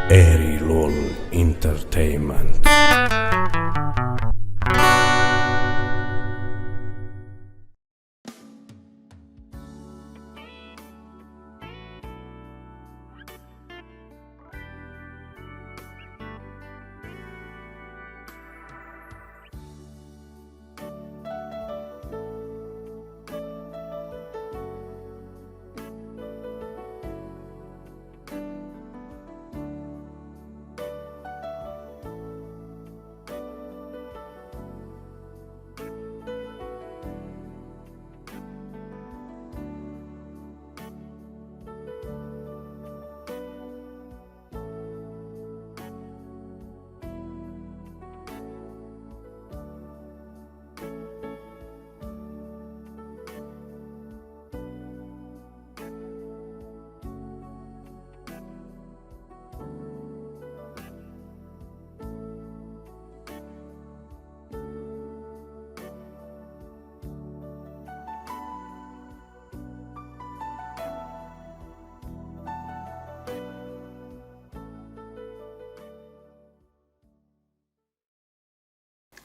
Eri Lol Entertainment.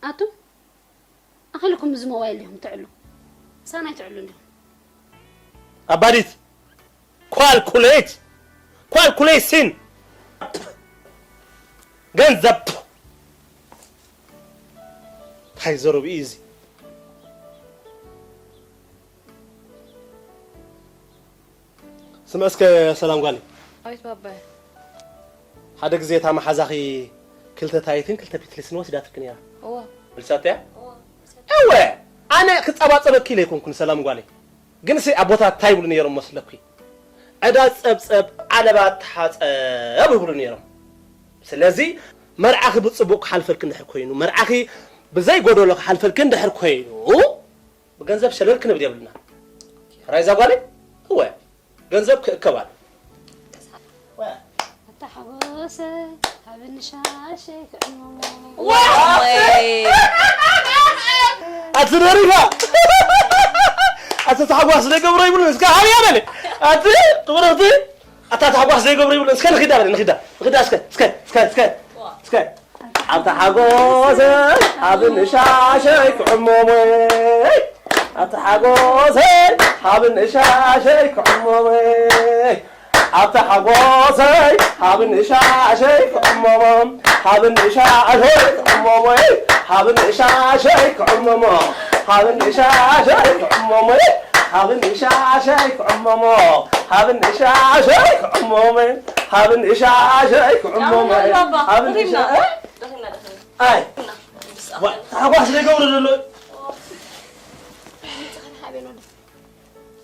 ኣቱም ኣኺልኩም እዚ ሞባይል ዲኹም ትዕሉ? ሳናይ ትዕሉ እንዲኹም። ኣባዲት፣ ኳልኩሌት፣ ኳልኩሌሽን፣ ገንዘብ። እንታይ ዘረብ እዩ እዚ? ስምዒ እስከ ሰላም ጓለይ። ኣቤት ባባይ። ሓደ ግዜ እታ መሓዛኺ ክልተ ታይትን ክልተ ፒትልስን ወሲዳትኪ ነይራ። እዋ። መልሳትያ? እዋ። እወ፣ ኣነ ክጸባጸበኪ ኢለ ኣይኮንኩን ሰላም ጓለይ። ግን ሲ ኣቦታት እንታይ ይብሉ ነይሮም መስለኪ? ዕዳ ጸብጸብ ዓለባ ተሓጸብ ይብሉ ነይሮም። ስለዚ መርዓኺ ብጽቡቕ ክሓልፈልኪ እንድሕር ኮይኑ፣ መርዓኺ ብዘይ ጎደሎ ክሓልፈልኪ እንድሕር ኮይኑ፣ ብገንዘብ ሸለል ክንብል የብልና። ራይዛ ጓለይ? እወ፣ ገንዘብ ክእከብ ኣሎ። ኣታ ሓጎሰይ፣ ሃብኒ ሻሸይ ክዕመሞ። ዋይ! ኣቲ ደሪፋ! ኣቲ ታሕጓስ ዘይገብሮ ይብሉ፣ እስከ ሃብያ በለ። ኣቲ ጥብረቲ፣ ኣታ ታሕጓስ ዘይገብሮ ይብሉ፣ እስከ ንኺዳ በለ፣ ንኺዳ። ንኺዳ እስከ፣ እስከ፣ እስከ፣ እስከ፣ እስከ። ኣብታ ሓጎሰይ፣ ሃብኒ ሻሸይ ክዕመሞ። ኣብታ ሓጎሰይ፣ ሃብኒ ሻሸይ ክዕመሞ። ኣብታ ሓጎሰይ፣ ሃብኒ ሻሸይ ክዕመሞ። ሃብኒ ሻሸይ ክዕመሞ። ሃብኒ ሻሸይ ክዕመሞ። ሃብኒ ሻሸይ ክዕመሞ። ሃብኒ ሻሸይ ክዕመሞ። ሃብኒ ሻሸይ ክዕመሞ። ሃብኒ ሻሸይ ክዕመሞ። ኣቦይ ባባ፣ ሃብኒ ደኺምና። ሻ-፣ እ? ደኺምና፣ ደኺምና። ኣይ። ደኺምና። ዋ፣ ታሕጓስ ዘይገብሮ ዘሎ።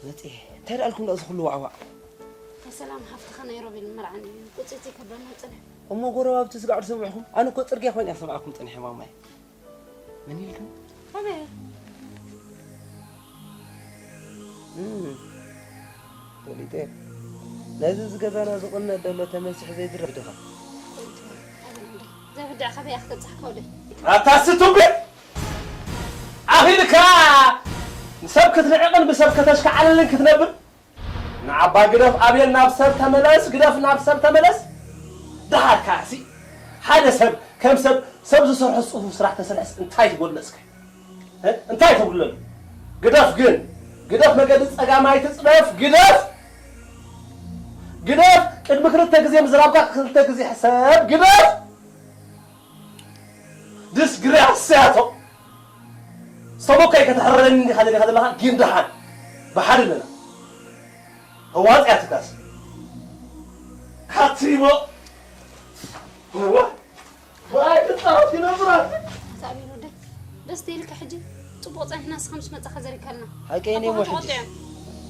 መጽኤ፣ እንታይ ደኣልኩም ደኣ እዚ ኩሉ ዋዕዋዕ? ናይ ሰላም ሃፍትኻ ናይ ሮቤል መርዓ እንድዩ ቁጽጽ ይከብደና ጽንሕ። እሞ ጎረባብቲ ስጋዕ ዝሰምዕኹም? ኣነ እኮ ጽርግያ ኮይነ እየ ዝሰምዓኩም ጸኒሐ ማማይ። መን ኢልኩም? ኣበይ? እም፣ ፈሊጠ። ነዚ እዚ ገዛና ዝቕመጥ ዘሎ ተመሲሑ ዘይድረፍ ድኻ? ዘብድዕ ካበይ ክትበጽሕ ከውደ? ኣታ ስቱፒድ! ኣኺልካ ንሰብ ክትንዕቕን ብሰብ ከተሽካዕልልን ክትነብር ንዓባ ግደፍ፣ ኣቤል ናብ ሰብ ተመለስ፣ ግደፍ ናብ ሰብ ተመለስ። ደሓር ከኣሲ ሓደ ሰብ ከም ሰብ፣ ሰብ ዝሰርሖ ጽፉፍ ስራሕ ተሰርሐስ እንታይ ትጎድሎ እስከ? እ? እንታይ ተጉድለሉ? ግደፍ ግን፣ ግደፍ መገዲ ጸጋም ኣይትጽደፍ፣ ግደፍ! ግደፍ! ቅድሚ ክልተ ግዜ ምዝራብካ ክልተ ግዜ ሕሰብ፣ ግደፍ! ድስግርያስያቶ ሰቦካይ ከተሕረረኒ እንዲኻ ደሊኻ ዘለኻ ግን ደሓን ብሓደ ኣለና ተዋፅያ ትካስ ሓቲሞ እዋ ብኣይ ክፃወት ይነብራል ሳቢን ወደይ ደስ ደይልካ ሕጂ ፅቡቕ ፀኒሕና ንስኻ ምስ መፃኻ ዘሪካልና ሓቀይ እኔሞ ኣቦኻ ሕጂ ተቖጢዖም።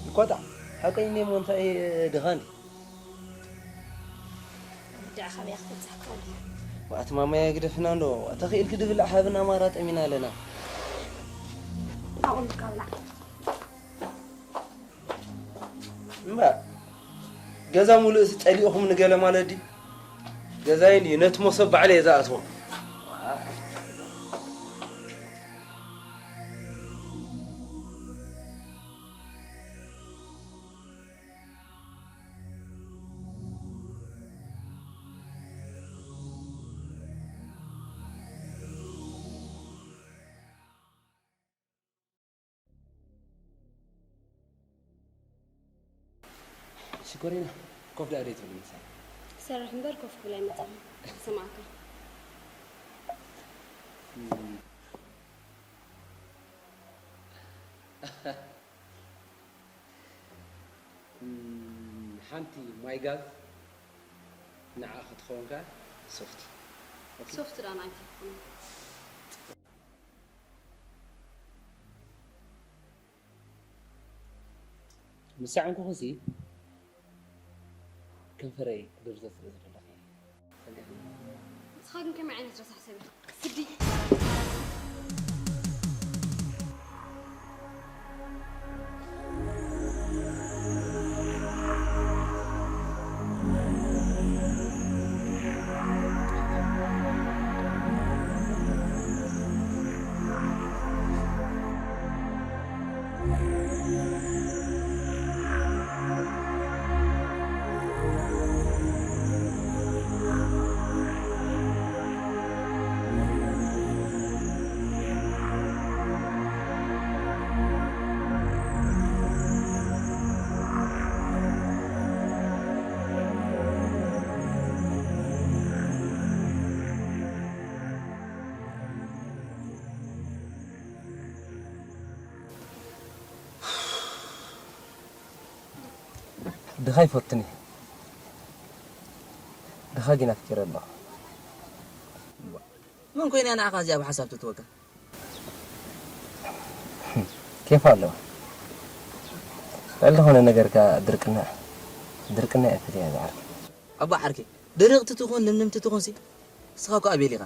ይቆጣ ሓቀይ እኔሞ እንታይ ድኻ እንዲ ብድዕ ካበይ ክትበፅሕ ክኽእል እዩ? ዋእቲ ማማያ ግደፍና እንዶ ተኽኢልኪ ድብላዕ ሃብና ማራ ጠሚና ኣለና። ኣብኡ ኢልካ ብላዕ። እምበር ገዛ ሙሉእስ ጸሊእኹም ንገለ ማለት ድዩ? ገዛይ እንድዩ ነቲ መሶብ ባዕለ እየ ዝኣትዎ። ሽኮሪና፣ ኮፍ ደኣ ደይ ትብሊ ምሳይ? ክሰርሕ እምበር ኮፍ ክብል ኣይመጻእን። ክሰምዓካ። እም። እም፣ ሓንቲ ማይ ጋዝ ንዓ ክትኸውን ከኣ ሶፍቲ። ኦኬ። ሶፍቲ ደኣ ንዓይ ትኸውን። ምስ ሰዓንኩኺሲ ከንፈረይ ክድርዘ ስለ ዝደለኹ እየ። ንስኻ ግን ከመይ ዓይነት ረሳሕ ሰብ ኢኻ? ስዲ። ድኻ ይፈትኒ። ድኻ ግን ኣፍቂረ ኣለኹ። መን ኮይና ንዓኻ እዚኣ ብሓሳብ ትእትወካ? ኬፍ ኣለዋ። ልዕሊ ዝኾነ ነገርካ ድርቅና፣ ድርቅና እያ ትሪኣ ዝዓርከይ። ኣቦ ዓርከይ፣ ድርቕቲ ትኹን ልምልምቲ ትኹንሲ፣ ንስኻ እኮ ኣቤል ኢኻ።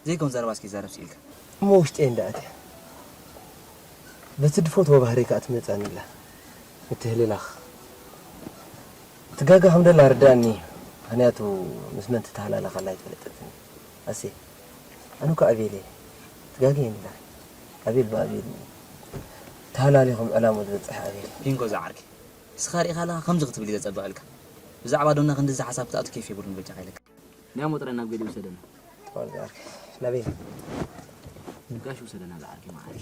ዘይኮን ዘረባ እስኪ ዛረብ ስኢልካ። እሞ ውሽጠይ እንዳኣትያ። በቲ ድፈትዎ ባህሪ ከኣ ትመጻኒ ኣላ። ምትህልላኽ። ትጋገ ከም ደላ ርድኣኒ። ምኽንያቱ ምስ መን ትተሃላለኽ ኣላ ኣይትፈለጠትን። ኣሴ፣ ኣነ እኮ ኣቤል እየ። ትጋገ የላ። ኣቤል ብኣቤል ተሃላሊኹም ዕላሙ ዝበጽሕ ኣቤል። ፒንኮ ዝዓርከይ። ንስኻ ርኢኻ ኣለኻ ከምዚ ክትብል እዩ ዘጸብቐልካ። ብዛዕባ ዶና ክንድዚ ሓሳብ ክትኣቱ ኬፍ የብሉን በጃኻ ኢለካ። ናይ ሞጥረ ናብ ገሊኡ ውሰደና። ጥዋል ዝዓርከይ። ናበይ? ንጋሽ ውሰደና ዝዓርከይ መዓል።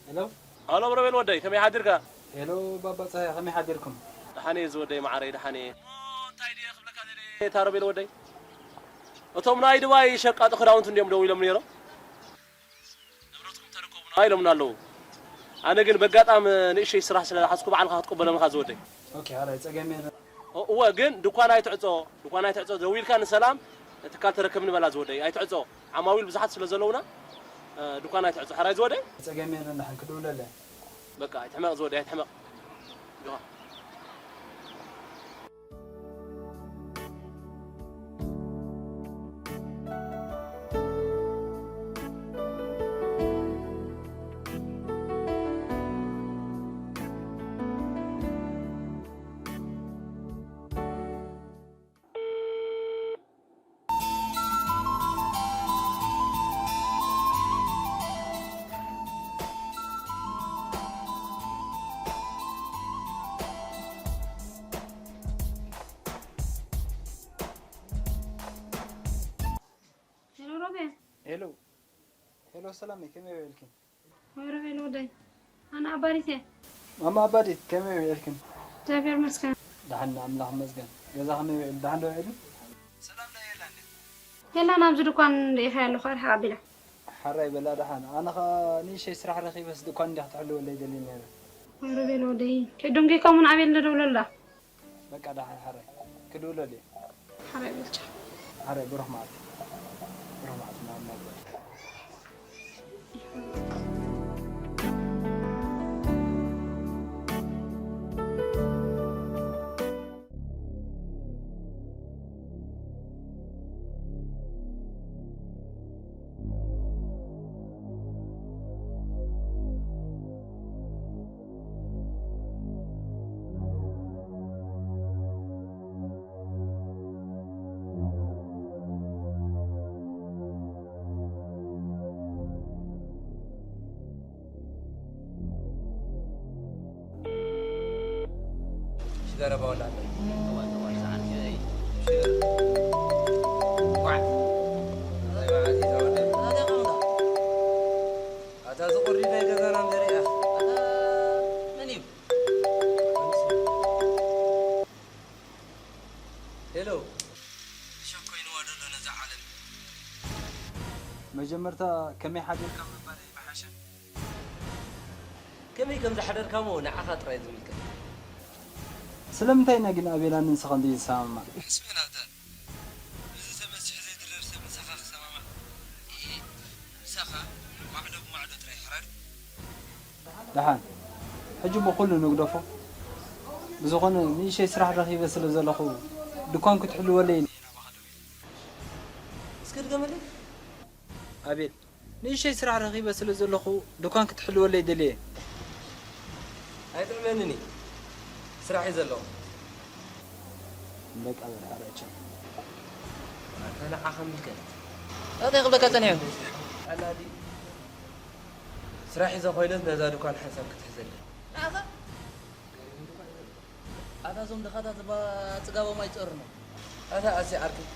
ሄሎ። ሄሎ፣ ሮቤል ወደይ፣ ከመይ ሓዲርካ? ሄሎ፣ ባባ ጸሃየ፣ ከመይ ሓዲርኩም? ደሓን እየ ዝወደይ፣ መዓረይ፣ ደሓን እየ። እሞ እንታይ ድየ ክብለካ ደልየ፣ እታ ሮቤል ወደይ? እቶም ናይ ድባይ ሸቃጢ ክዳውንቲ እንድዮም ደው ኢሎም ነይሮም። ንብረትኩም ተረከቡና ኢሎምና ኣለዉ። ኣነ ግን በጋጣም ንእሽተይ ስራሕ ስለ ዝሓዝኩ፣ ባዕልኻ ክትቅበሎም ኢኻ ዝወደይ። ኦኬ፣ ኣራይ፣ ጸገም የለን። እ-፣ እወ፣ ግን ድኳን ኣይትዕጾ፣ ድኳን ኣይትዕጾ። ደዊልካ ንሰላም ትካል ተረከብኒ በላ ዝወደይ። ኣይትዕጾ። ዓማዊል ብዙሓት ስለ ዘለዉና፣ እ፣ ድኳን ኣይትዕጾ። ሕራይ ዝወደይ? ጸገም የለን፣ ደሓን ክድውለለ። በቃ፣ ኣይትሕመቕ ዝወደይ፣ ኣይትሕመቕ። ጆሃ። ሄሎ ሮቤል። ሄሎ። ሄሎ ሰላመይ፣ ከመይ ውዒልኪ? ወይ ሮቤል ወደይ። ኣነ ኣባዲት እየ። ማማ ኣባዲት፣ ከመይ ውዒልክን? እግዚኣብሔር ይመስገን። ደሓን፣ ኣምላኽ ይመስገን። ገዛ ከመይ ውዒሉ? ደሓን ዶ ውዒሉ? ሰላም ዶ የላን? የላን፣ ኣብዚ ድኳን ርኢኻያ ኣለኹ፣ ኣርሕቕ ኣቢላ። ሓራይ በላ ደሓን። ኣነ ኸኣ ንእሽተይ ስራሕ ረኺበስ ድኳን እንድያ ክትሕልወለይ ደልየ ነይረ። ወይ ሮቤል ወደይ። ከይዶም ጌኮም እውን ኣቤል ደውለላ። በቃ ደሓን ሓራይ ክድውለሉ እየ። ሓራይ በልቻ። ሓራይ ብሩኽ መዓልቲ። ብሩኽ መዓልቲ ናብ መግበር። ዘረባ ወላ ኣሎ። እዋን፣ እዋን፣ ሰዓት፣ እይ። ሽር። ኳዕ። ኣይ፣ መዓት እዩ፣ ተወደደ። ኣታ ኸምዳ። ኣታ ዝቑሪ ናይ ገዛና እንድርያ። ኣታ መን እዩ? ሄሎ። ሸኮይንዋ ደሎ ነዛ ዓለም። መጀመርታ ከመይ ሓዲርካ ምባል ኣይምሓሸን? ከመይ ከም ዝሓደርካ እሞ ንዓኻ ጥራይ ዝምልከት። ስለምንታይ ኢና ግን ኣቤላን ንስኻን ዘይንሰማማዕ? ሕስበ ናታን፣ እዚ ተበዚሑ ዘይድረር ሰብ ምሳኻ ክሰማማዕ? ኢሂ፣ ምሳኻ ማዕዶ ብማዕዶ ጥራይ ሕራር። ደሓን፣ ሕጂ እሞ ኩሉ ንግደፎ። ብዝኾነ ንእሽተይ ስራሕ ረኺበ ስለ ዘለኹ ድኳን ክትሕልወለይ ኢለ እየ ናባኻ ደዊለ። እስከ ድገመለይ። ኣቤል፣ ንእሽተይ ስራሕ ረኺበ ስለ ዘለኹ ድኳን ክትሕልወለይ ደልየ። ኣይጥዕመንን እዩ። ስራሕ እዩ ዘለዎ። በቃ በል፣ ሓራቸው። ኣታ ንዓኻ ምልከት። እንታይ ክብለካ ጸኒሐ? ቀላል እዩ። ስራሕ ሒዘ ኮይነስ ነዛ ድኳን ሓንሳብ ክትሕዘለይ። ንዓኻ? ኣታ እዞም ድኻታት እባ ጽጋቦም ኣይጸሩን እዮም። ኣታ ኣሲ ዓርከይ፣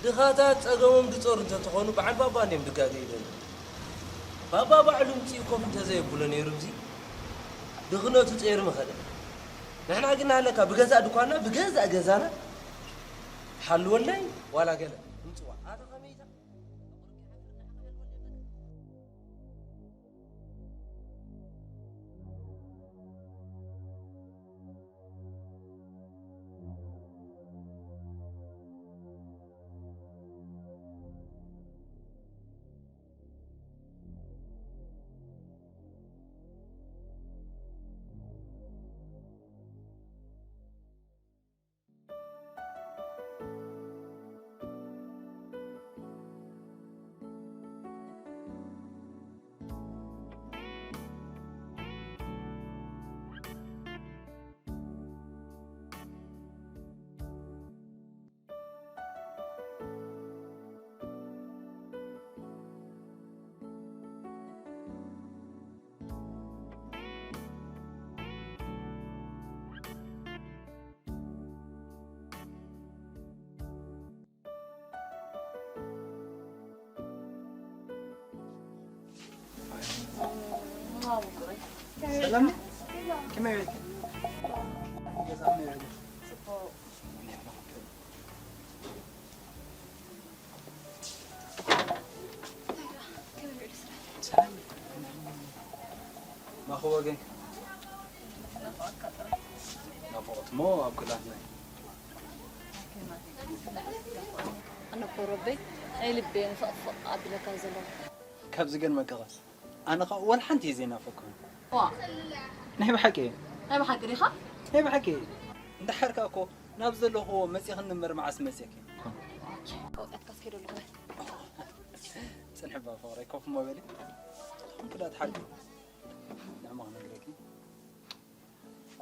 ድኻታት ጸገሞም ድጸሩ እንተተኾኑ በዓል ባባ እንድዮም ድጋገዩ ዘለዉ። ባባ ባዕሉ ምጺኡ ኮፍ እንተዘየብሎ ነይሩ፣ እዚ ድኽነቱ ጸይሩ ምኸደ። ንሕና ግን ኣለካ ብገዛእ ድኳንና ብገዛእ ገዛና ሓልወለይ ዋላ ገለ ንምጽዋዕ። ኣታ ከመይ ኢታ? ሰላም፣ ከመይ ውዒልኪ? ገዛ ከመይ ውዒሉ? ሰላም። ማኹ ወገን። ናፍቖት እሞ ኣብ ኩላትና እዩ። ኣነ እኮ ረበይ ናይ ልበይ ፍቕፍቕ ኣቢለካ ዘለኹ። ካብ ዝገርመካ ኸስ ኣነ ኸኣ ወላ ሓንቲ እየ ዘይናፈቅኩ። ዋ። ናይ ብሓቂ እየ። ናይ ብሓቂ ዲኻ? ናይ ብሓቂ እየ። እንድሓርካ እኮ ናብ ዘለኹዎ መጺኽኒ እምበር መዓስ መጺእኪ? ከውጽኣትካ እስከ ደለኹ በል። ጽንሒ እባ ፍቕረይ፣ ኮፍ እሞ በሊ። ተኾንኪ ደኣ ትሓቂ። ንዕማ ክነግረኪ።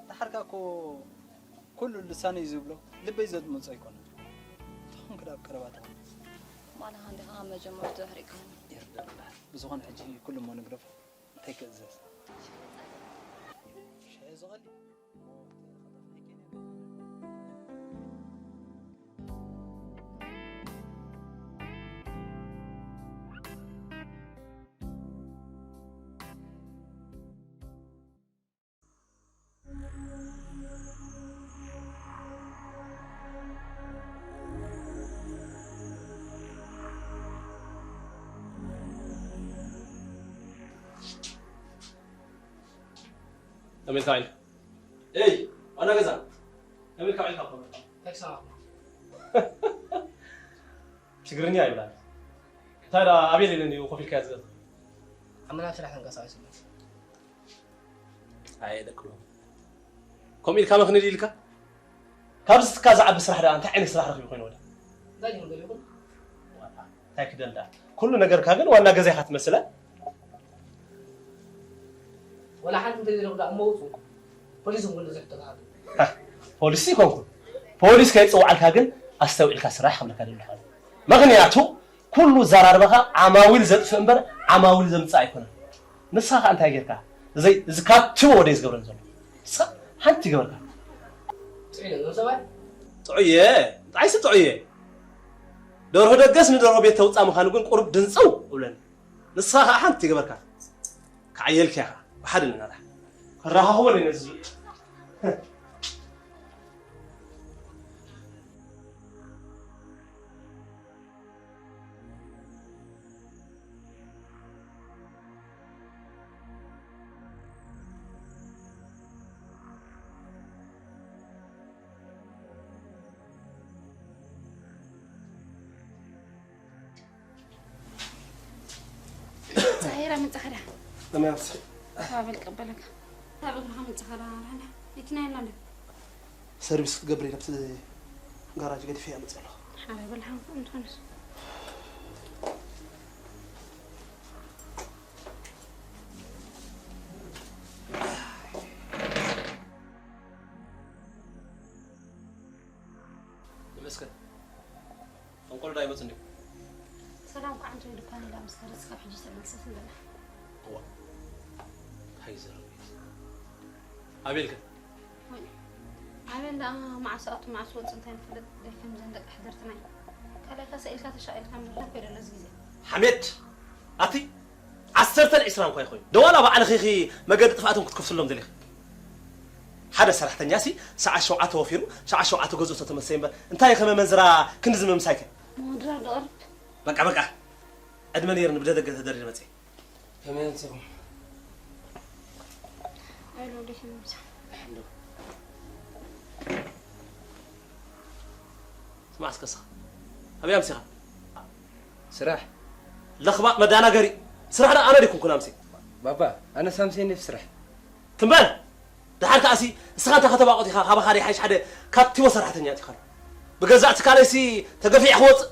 ደሓርካ እኮ ኩሉ ልሳነይ ዝብሎ ልበይ ዘድምጾ ኣይኮነን። ተኾንኪ ደኣ ኣብ ቀረባ ተኾንኪ። ማለኻ እንዲኻ ካብ መጀመርቱ ኣሕሪቕካኒ። ይርዳእ እምበኣር። ብዝኾነ ሕጂ ኩሉ እሞ ንግደፎ። እንታይ ክእዘዝ? ሻሂ ዝቐሊ? ከመይ ኢልካ ውዒልካ? ኤይ፣ ዋና ገዛ። ከመይ ኢልካ ውዒልካ? እንታይ ክሰማዕ? ትግርኛ ኣይብላን። እንታይ ደኣ ኣቤል ኢለ እንድዩ ኮፍ ኢልካዮ ዝገዛ? ኣብ መናብ ስራሕ ተንቀሳቒሱ ኣሎ። ኣየ ደቅሎ። ከምኡ ኢልካ መኽንዲ ኢልካ? ካብዚ ትካ ዝዓቢ ስራሕ ደኣ እንታይ ዓይነት ስራሕ ረኺቡ ኮይኑ ወደ? እንታይ ይኹን ገለ ይኹን። ዋላ፣ እንታይ ክደል ደኣ? ኩሉ ነገርካ ግን ዋና ገዛ ኢኻ ትመስለ። ወላ ሓንቲ እንተዘይረኽቡ ደኣ እሞ ውጹ። ፖሊስ እውን ዝሕተት ኣሎ። ሃ፣ ፖሊስ ይኮንኩ። ፖሊስ ከይጽውዓልካ ግን ኣስተውዒልካ ስራሕ ክብለካ ደለኹ። ምኽንያቱ ኩሉ ዘራርባኻ ዓማዊል ዘጥፍእ እምበር ዓማዊል ዘምጽእ ኣይኮነን። ንስኻ ከኣ እንታይ ጌርካ? እዚ፣ እዚ ካብ ትቦ ወደ ዝገብረን ዘሎ። ሳ-፣ ሓንቲ ይገበርካ። ጥዑየ፣ ጥዓይሲ ጥዑየ። ደርሆ ደገስ ንደርሆ ቤት ተውፃእ ምዃኑ ግን ቁሩብ ድንፅው እብለኒ። ንስኻ ከዓ ሓንቲ ይገበርካ። ክዓየልካ ኢኻ። ብሓደ ንናራሕ። ከራኻኽቦ ነይ ነዚ። ዛሄራ መጻኸዳ። ለመያት። ባበል ቀበለካ። ታበል መጻኸዳ። ራና። ይትናይ ላንደ። ሰርቪስ ክትገብር ኢለ ኣብቲ ጋራጅ ገዲፈያ መፅእ ኣለኹ። ሓረ በል ሓንኩም እንትኾንስ። ይመስገን። ጠንቆሎ ዶ ኣይመፅን ድዩ? ሰላም ከዓ እንተ ኢሉካ ኢላ ምስ ከደት ስካብ ሕጂ ተመልሰት ንበላ። እዋ። እንታይ ዘረቤት? ኣቤል ከ? ወይ፣ ኣበን ደኣ መዓስ ኣቱ መዓስ ወጽእ እንታይ ንፈልጥ ደይ ከም ዘን ደቂ ሕድርትና እዩ። ካልኣይ ካሳ ኢልካ ተሻቒልካ ምድላ ኮይደ ነዚ ግዜ። ሓሜድ፣ ኣቲ ዓሰርተን ዕስራን እኳ ይኾይኑ። ደዋላ ባዕልኺ ኢኺ መገዲ ጥፍኣቶም ክትከፍትሎም ደሊኺ። ሓደ ሰራሕተኛ ሲ ሰዓት ሸውዓተ ወፊሩ፣ ሰዓት ሸውዓተ ገዝኡ ተተመሰየ እምበር፣ እንታይ ከመ መንዝራ ክንዲ ዝመምሳይከ? መወድራ ደቕርብ። በቃ፣ በቃ። ዕድመ ነይርኒ ብደደገ ተደሪረ መጽየ። ከመይ ኣምሲኹም? ኣይሎ፣ ደስ ይብል ምሳ። እንዶ። ስማዕ እስከ እስኻ። ኣበይ ኣምሲኻ? ስራሕ። ለኽባጥ መዳናገሪ። ስራሕ ደኣ ኣነ ዲኩንኩን ኣምሲ። ባባ፣ ኣነ ሳምሴን እየ ስራሕ። ትም በል። ደሓር ከኣሲ እስኻ እንተ ከተባቑት ኢኻ፣ ካባኻ ደይሓይሽ ሓደ ካብ ቲቦ ሰራሕተኛ ኣቲኻ ኣሎ። ብገዛእ ትካለይሲ ተገፊዐ ክወጽእ።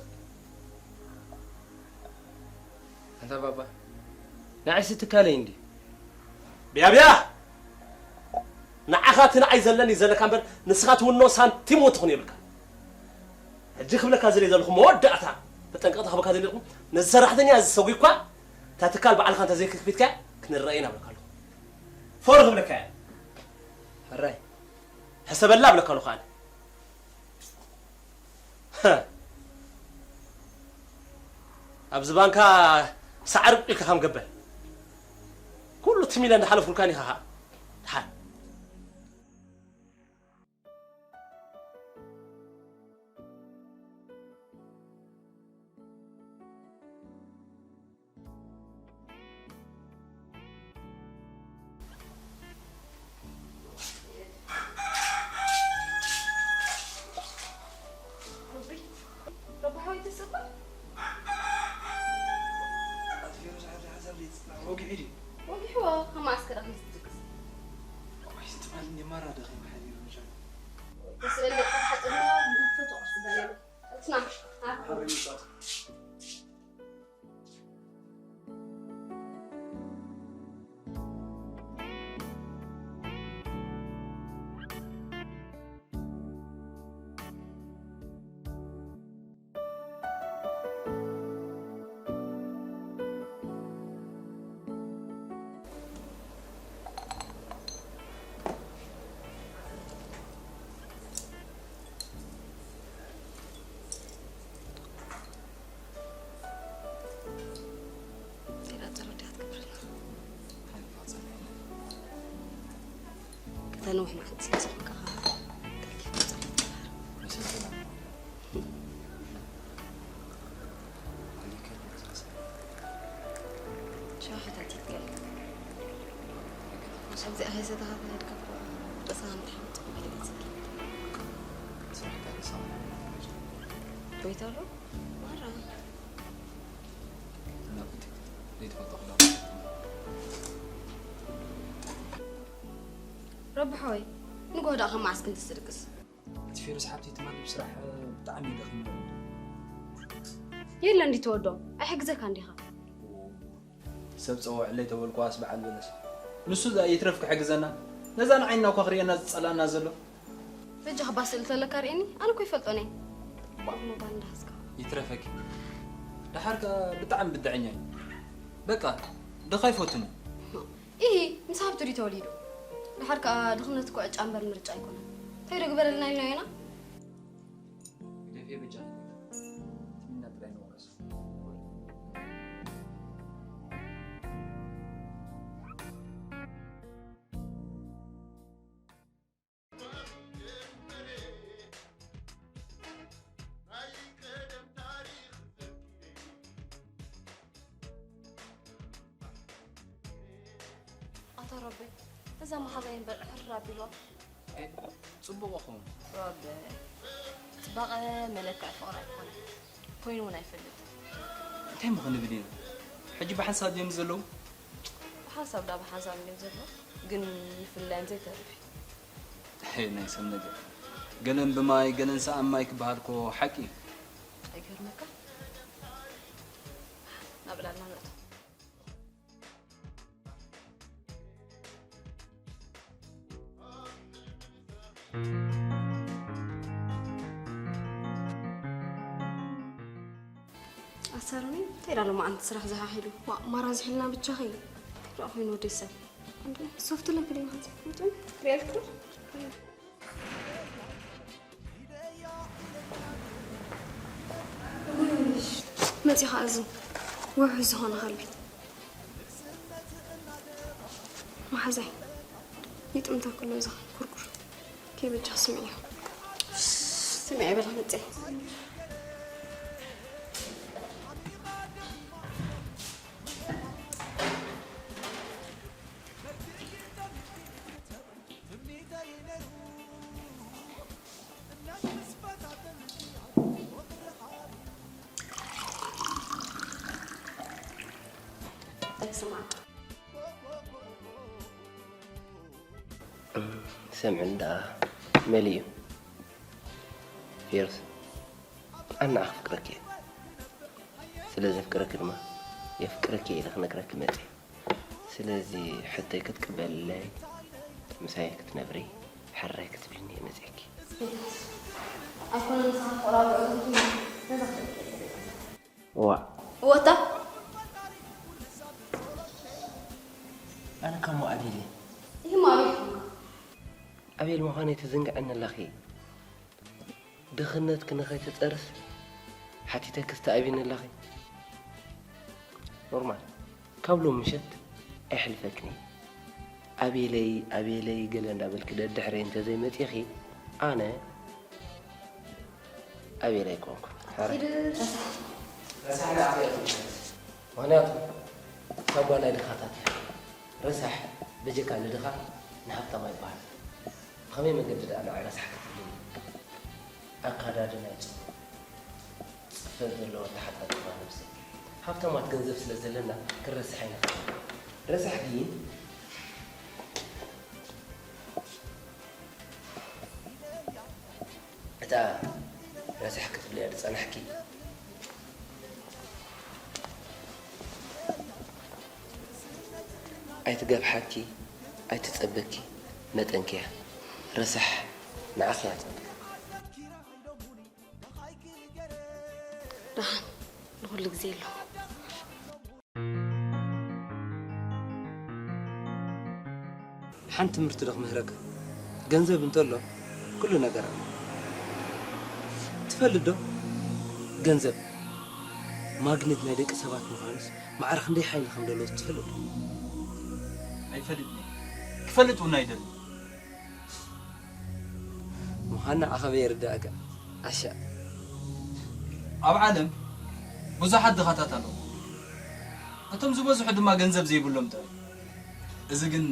ኣንታ ባባ፣ ንዓይሲ ትካለይ እንድዩ። ብያ ብያ! ንዓኻ እቲ ንዓይ ዘለኒ ዘለካ እምበር፣ ንስኻ ትውኖ ሳንቲም እውን ትኹን የብልካ። ሕጂ ክብለካ ዝደሊ ዘለኹ መወዳእታ መጠንቀቕታ ክበካ ዝደለኹ፣ ነዚ ሰራሕተኛ እዚ ሰጒግኳ፣ እታ ትካል ባዕልኻ እንተ ዘይክክፊትካያ፣ ክንረኣየና እብለካ ኣለኹ። ፎር ክብለካ እየ። ሕራይ። ሕሰበላ እብለካ ኣለኹ ኣነ። ኣብዚ ባንካ ሳዕሪ ኢልካ ከም ገበል። ኩሉ እቲ ሚለ እንዳሓለፍኩልካ ኒኻ ኸዓ። ደሓን። ረቢ፣ ረቢ ሓወይ ተሰባ። ኣትፊሩ ዝሓዘ ሓሳብ ዘይጽናዕ ወጊሑ ድዩ? ወጊሕዎ፣ ከማእስከ ደኣ ክንትድቅስ። ቆይ፣ ትማሊ እንዴ ማራ ደኺሙ ሓዲሩ ምሻ። ተስእል ደቂ ሓጥና፣ ንፈቶ ቁርሲ በለና። እትና፣ ኣርፎ። ሓሪ ምጻት። ሌላ ጸሎት እያ ትገብረልና። ከተንውሕ መዓልቲ ስለ ዝኾንካ ኸኣ ቀልጢፍካ ጸሎት ግበር። መሰልተና። ሸውሃት ኣይትትከል። ኣብዚ ኣይዘተኻ ተኸድካ እኮ ርእስኻ ምትሓም ጽቡቕ ኢለ እየ ዝብል። ስራሕ እንታይ ተሳቒ? ጎይታ ኣሎ? ማራ። ናብቲ ዘይትፈልጦ ክዳውንቲ። ረቢ ሓወይ፣ ንጎህ ደኣ ከም መዓስ ክንዲ ትድቅስ? እቲ ፌሩስ ሓብቲ ትማሊ ብስራሕ ብጣዕሚ እዩ ደኺሙ። የለ እንዲ ተወዶ፣ ኣይሕግዘካ እንዲኻ። ሰብ ጸውዕለይ ተበልኩዋስ በዓል በለስ። ንሱ እዛ ይትረፍ ክሕግዘና። ነዛ ንዓይና እኳ ክርእየና ዝጸላእና ዘሎ። በጃኻ ባስእል ተለካ ርእየኒ፣ ኣነ እኮ ይፈልጦን እየ። ባ- ሞባይል እንዳሓዝካ። ይትረፈኪ። ደሓር ከኣ ብጣዕሚ ብድዐኛ እዩ። በቃ፣ ድኻ ኣይፈቱን እዩ። ኢሂ፣ ምስ ሃብቲ ድዩ ተወሊዱ? ደሓር ከኣ ድኽነት እኮ ዕጫ እምበር ምርጫ ኣይኮነን። እንታይ ዶ ግበረልና ኢልናዮ ኢና? ደፊኤ በጃ ትምና ጥራይ ንወቀስ። ኣታ ረቢ፣ እዛ መሓዛይ እምበር ሕር ኣቢልዋ። ጽቡቕ ኹን። ረቢ፣ ጽባቐ መለክዒ ፍቕሪ ኣይኮነን። ኮይኑ እውን ኣይፈልጥን። እንታይ እሞ ክንብል ኢና? ሕጂ ብሓንሳብ ድዮም ዘለዉ? ብሓንሳብ ዳ ብሓንሳብ እዮም ዘለዉ፣ ግን ምፍልላዮም ዘይተርፍ እዩ። ሄ፣ ናይ ሰብ ነገር። ገለን ብማይ፣ ገለን ሰኣን ማይ ክበሃል እኮ ሓቂ እዩ። ኣይገርመካ? ናብ ዕላልና ንእቶ። ኣሳሮኒ እንታይ ዳሎ መዓንቲ ስራሕ ዝሓሒሉ? ዋ፣ ማራ ዝሒልና ብቻኺ። እንታይ ደኣ ኮይኑ ወዲ ሰብ? እንዴ፣ ሶፍት ለክ ደይ ማንዘ? እንትን ሪያልኩ? መጺኻ እዚ ውሑስ ዝኾነ ከልቢ። መሓዛይ፣ ይጥምታ ከሎ እዛ ኩርኩር። ከይበጃ ስምዕዮ። ስምዕ በላ መጸ። ስምዕ እንዳ መሊኡ። ፌሩስ፣ ኣነ ኣፍቅረኪ እየ። ስለ ዘፍቅረኪ ድማ የፍቅረኪ እየ ኢለ ክነግረኪ መጽእ። ስለዚ ሕቶይ ክትቅበልለይ፣ ምሳይ ክትነብሪ፣ ሕራይ ክትብልኒ እየ መጽእኪ። ኣይኮነን ንስኻ ፍቕራዊ ጉዕዞ ክትብል፣ ነዛ ክትብል እየ ጸሊእካ። ዋእ። እወታ። ኣነ ከሞ ኣቤል እየ። ይህ ማለት ነው። ኣቤል ምዃነይ ትዝንግዐኒ ኣለኺ። ድኽነትኪ ንኸይትጸርስ ሓቲተኪ ትኣቢኒ ኣለኺ። ኖርማል። ካብ ሎም ምሸት ኣይሕልፈክን እየ። ኣቤለይ፣ ኣቤለይ ገለ እንዳበልኪ ደድሕረይ እንተዘይመጺኺ፣ ኣነ ኣቤል ኣይኮንኩን። ሕራይ። ኪድ ረሳሕ። ረሳሕ ንዓኺ እያ ትምችት። ምኽንያቱ እታ ጓል ናይ ድኻታት እያ። ረሳሕ በጀካ ንድኻ ንሃብታም ኣይበሃል። ብኸመይ መገዲ ደኣ ንዓይ ረሳሕ ክትብልኒ? ኣካዳድናይ ጽቡቕ፣ ጽፈት ዘለዎ ኣተሓጻጽፋ ነብሲ። ሃብታማት ገንዘብ ስለ ዘለና ክንረስሕ ኣይንኽእልን። ረሳሕ ግን እታ ረሳሕ ክትብልያ ዝጸናሕኪ ኣይትገፍሓኪ፣ ኣይትጸበኪ መጠንኪ እያ። ረሳሕ ንዓኺ እያ ትጸብቕ። ደሓን፣ ንኹሉ ግዜ ኣሎ። ሓንቲ ትምህርቲ ዶ ክምህረካ? ገንዘብ እንተሎ ኩሉ ነገር ኣሎ። ትፈልጥ ዶ? ገንዘብ ማግኔት ናይ ደቂ ሰባት ምዃኑስ ማዕረ ክንደይ ሓይሊ ከም ዘለዎ ትፈልጥ ዶ? ኣይፈልጥን እየ። ክፈልጥ እውን ኣይደልን። ምዃንና ኣኸበ ይርዳእካ። ዓሻ። ኣብ ዓለም ብዙሓት ድኻታት ኣለዉ። እቶም ዝበዝሑ ድማ ገንዘብ ዘይብሎም ጥራይ። እዚ ግን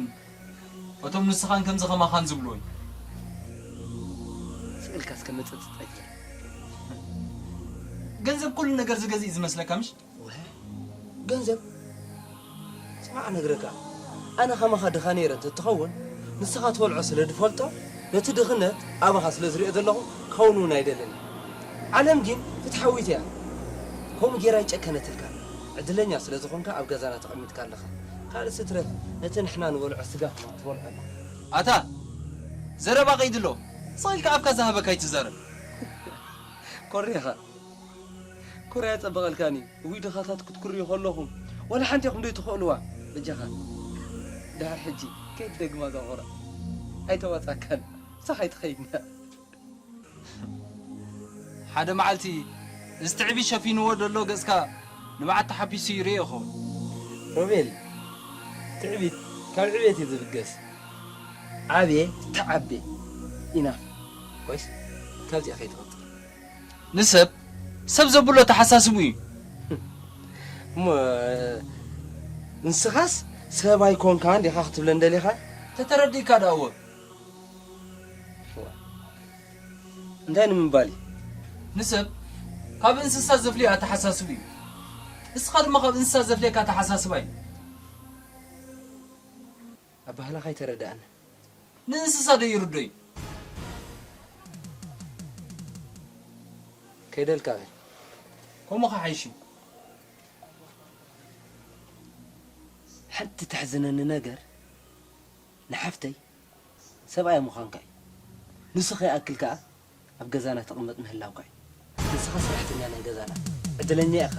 እቶም ንስኻን ከምዚ ከማኻን ዝብልዎ እዩ። ስእልካ እስከ መጸጽ ጠይቅ። ገንዘብ ኩሉ ነገር ዝገዝእ እዩ ዝመስለካ ምሽ? ወ-፣ ገንዘብ? ስማዕ ነግረካ፣ ኣነ ከማኻ ድኻ ነይረ እንተትኸውን፣ ንስኻ ትበልዖ ስለ ድፈልጦ፣ ነቲ ድኽነት ኣባኻ ስለ ዝሪኦ ዘለኹ፣ ክኸውን እውን ኣይደልን። ዓለም ግን ፍትሓዊት እያ። ከምኡ ጌራ ኣይጨከነትልካ። ዕድለኛ ስለ ዝኾንካ ኣብ ገዛና ተቐሚጥካ ኣለኻ። ካልእ ስትረፍ፣ ነቲ ንሕና ንበልዖ ስጋ ትበልዖ ኣለኻ። ኣታ፣ ዘረባ ቀይድሎ። ስቕ ኢልካ ኣፍካ ዝሃበካ ኣይትዛረብ። ኮሪኻ። ኩርያ የጸብቐልካኒ። እውይ ድኻታት ክትኩርዩ ከለኹም፣ ዋላ ሓንቲ ኢኹም ዶ ትኽእልዋ? በጃኻ። ድሕር ሕጂ ከይትደግማ እዛ ቁራ። ኣይተዋጻካን። ሳኻ ኣይትኸይድና። ሓደ መዓልቲ እዚ ትዕቢት ሸፊንዎ ዘሎ ገጽካ ንመዓት ተሓፊሱ ይርእዮ ይኸውን። ሮቤል፣ ትዕቢት ካብ ዕቤት እዩ ዝብገስ። ዓብየ ተዓቤ ኢና። ወይስ ካብዚኣ ከይትቐጽል? ንሰብ ሰብ ዘብሎ ተሓሳስቡ እዩ። እሞ ንስኻስ ሰብ ኣይኮንካን ዲኻ ክትብለን ደሊኻ? ተተረዲእካ ደኣ እወ። እንታይ ንምባል እዩ? ንሰብ ካብ እንስሳ ዘፍልዮ ኣተሓሳስቡ እዩ። ንስኻ ድማ ካብ እንስሳ ዘፍልየካ ኣተሓሳስባ እዩ። ኣባህላኻ ኣይተረዳእን። ንእንስሳ ዶ ይርዶ እዩ? ከይደልካ በል። ከምኡ ከሓይሽ እዩ። ሓንቲ ተሕዝነኒ ነገር ንሓፍተይ ሰብኣይ ምዃንካ እዩ። ንሱ ከይኣክል ከኣ ኣብ ገዛና ትቕመጥ ምህላውካ እዩ። ንስኻ ሰራሕተኛ ናይ ገዛና፣ ዕድለኛ ኢኻ።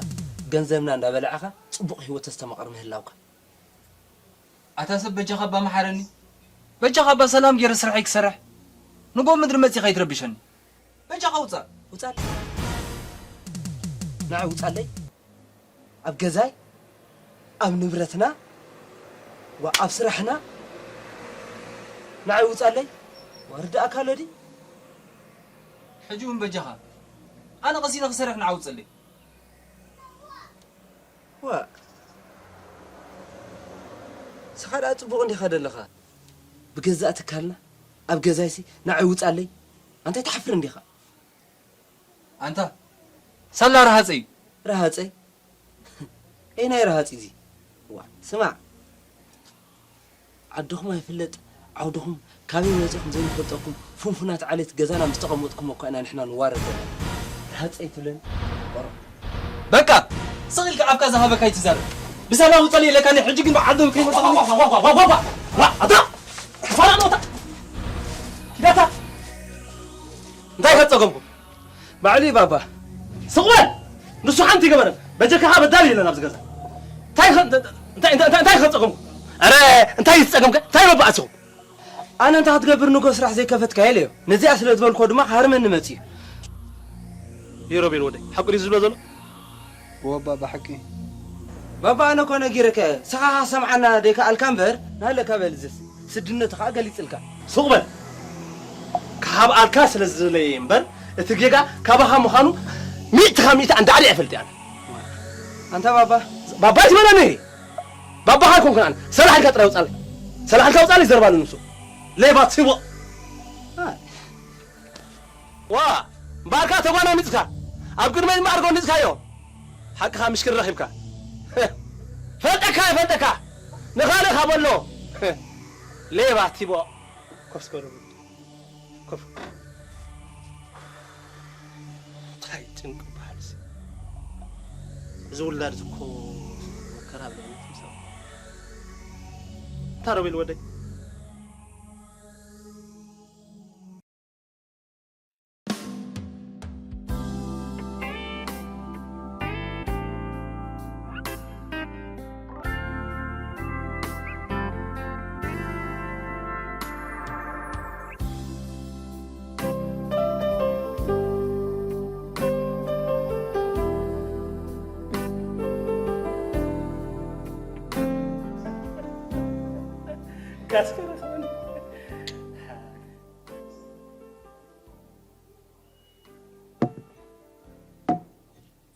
ገንዘብና እንዳበላዕኻ ጽቡቕ ህይወት ተስተማቕር ምህላውካ። ኣታ ሰብ በጃኻ እባ መሓረኒ። በጃኻ እባ ሰላም ገይረ ስርሐይ ክሰርሕ። ንጎ ምድሪ መጺኻ ኣይትረብሸኒ። በጃኻ ውጻእ። ውጻእ። ንዓይ ውጻለይ። ኣብ ገዛይ፣ ኣብ ንብረትና፣ ዋ ኣብ ስራሕና ንዓይ ውጻለይ። ወርዲ ኣካለዲ። ሕጂ እውን በጃኻ። ኣነ ቀሲነ ክሰርሕ ንዓይ ውጸለይ። ዋ ስኻ ደኣ ጽቡቕ እንዲኻ ደለኻ። ብገዛእ ትካልና ኣብ ገዛይሲ ንዓይ ውጻለይ። ኣንታይ ትሓፍር እንዲኻ። ኣንታ ሳላ ረሃጸ እዩ። ረሃጸ? ኤይ ናይ ረሃጺ እዚ። ዋ ስማዕ፣ ዓድኹም ኣይፍለጥ ዓውድኹም፣ ካበይ መጺኹም ዘይንፈልጠኩም ፍንፉናት ዓሌት ገዛና ምስ ተቐመጥኩም እኳ ኢና ንሕና ንዋረድ ዘለና። ረሃጸ ኣይትብለኒ። ቆሮ። በቃ! ስቕ ኢልካ ኣፍካ ዝሃበካ ኣይትዛረብ። ብሰላም ውጸለይ ኢለካኒ፣ ሕጂ ግን ብዓዶም ከይመጻኹም። ዋ፣ ዋ፣ ዋ፣ ዋ፣ ዋ፣ ዋ፣ ዋ፣ ኣታ! ሕፋራ ነውታ! ኪዳታ! እንታይ ከጸገምኩም? ባዕሉ እዩ ባባ። ስቕ በል! ንሱ ሓንቲ ይገበረን። በጀካኻ በዳል የለን ኣብዚ ገዛ። እንታይ ኸ-፣ እንታይ፣ እንታይ፣ እንታይ፣ እንታይ ከጸገምኩም? ኣረ፣ እንታይ ዝጸገምካ? እንታይ መባእስኹም? ኣነ እንታይ ክትገብር ንጎ ስራሕ ዘይከፈትካ ኢለዮ። ነዚኣ ስለ ዝበልኮ ድማ ክሃርመኒ መጺኡ። ይሮቤል ወደይ፣ ሓቁ ድዩ ዝብሎ ዘሎ? እወ ባባ ሓቂ። ባባ ኣነ እኮ ነጊረከ፣ ስኻ ሰምዓና ደይከኣልካ እምበር፣ ናለካ በል እዝስ። ስድነቱ ኸኣ ገሊጽልካ። ሱቕ በል። ክሃብኣልካ ስለ ዝደለየ እምበር፣ እቲ ጌጋ ካባኻ ምዃኑ ሚእቲ ካብ ሚእቲ ኣንዳዕዲዐ እፈልጥ እየ ኣነ። ኣንታ ባባ። ባባ ኣይትበለኒ። ባባኻ ኣይኮንኩን ኣነ። ሰላሕ ኢልካ ጥራይ ውጻለይ። ሰላሕ ኢልካ ውጻለይ ዘረባ ንሱ። ሌባ ሲቦ። ዋ! እምበኣርካ ተጓናሚጽካ፣ ኣብ ቅድመይ ማዕርጎ ኣንዲጽካዮ። ሓቅኻ ምሽክር ረኺብካ። ፈልጠካ፣ ይፈልጠካ። ንኻልእኻ በሎ። ሌባ ቲቦ። ኮፍ እስከ በሉ። ኮፍ። እንታይ ጭንቂ በሃልሲ። እዚ ውላድ እኮ መከራ ኣብ ልዕሊ ትምሰል። እንታ ሮቤል ወደይ?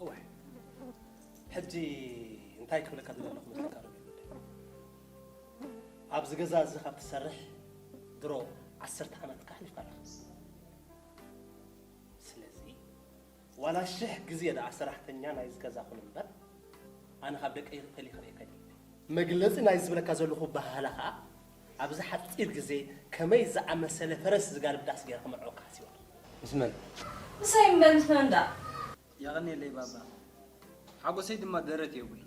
እዋይ፣ ሕጂ እንታይ ክብለካ ዝደለኹ መስለካ ዶ? ኣብዚ ገዛ እዚ ካብ ትሰርሕ ድሮ ዓሰርተ ዓመት ኣሕሊፍካ ኣለኻ። ስለዚ ዋላ ሽሕ ግዜ ደኣ ሰራሕተኛ ናይዚ ገዛ ኩን እምበር፣ ኣነ ካብ ደቀይ ፈሊኻ ክርእየካ ኣይደልን። መግለጺ ናይ ዝብለካ ዘለኹ ባህላ ኸኣ፣ ኣብዚ ሓጺር ግዜ ከመይ ዝኣመሰለ ፈረስ ዝጋልብ ዳስ ገይረ ክምርዐካ ሓሲበ ኣለኹ። ምስ መን? ምሳይ እምበር ምስ መን ደኣ? የቐንየለይ ባባ። ሓጎሰይ ድማ ደረት የብሉን።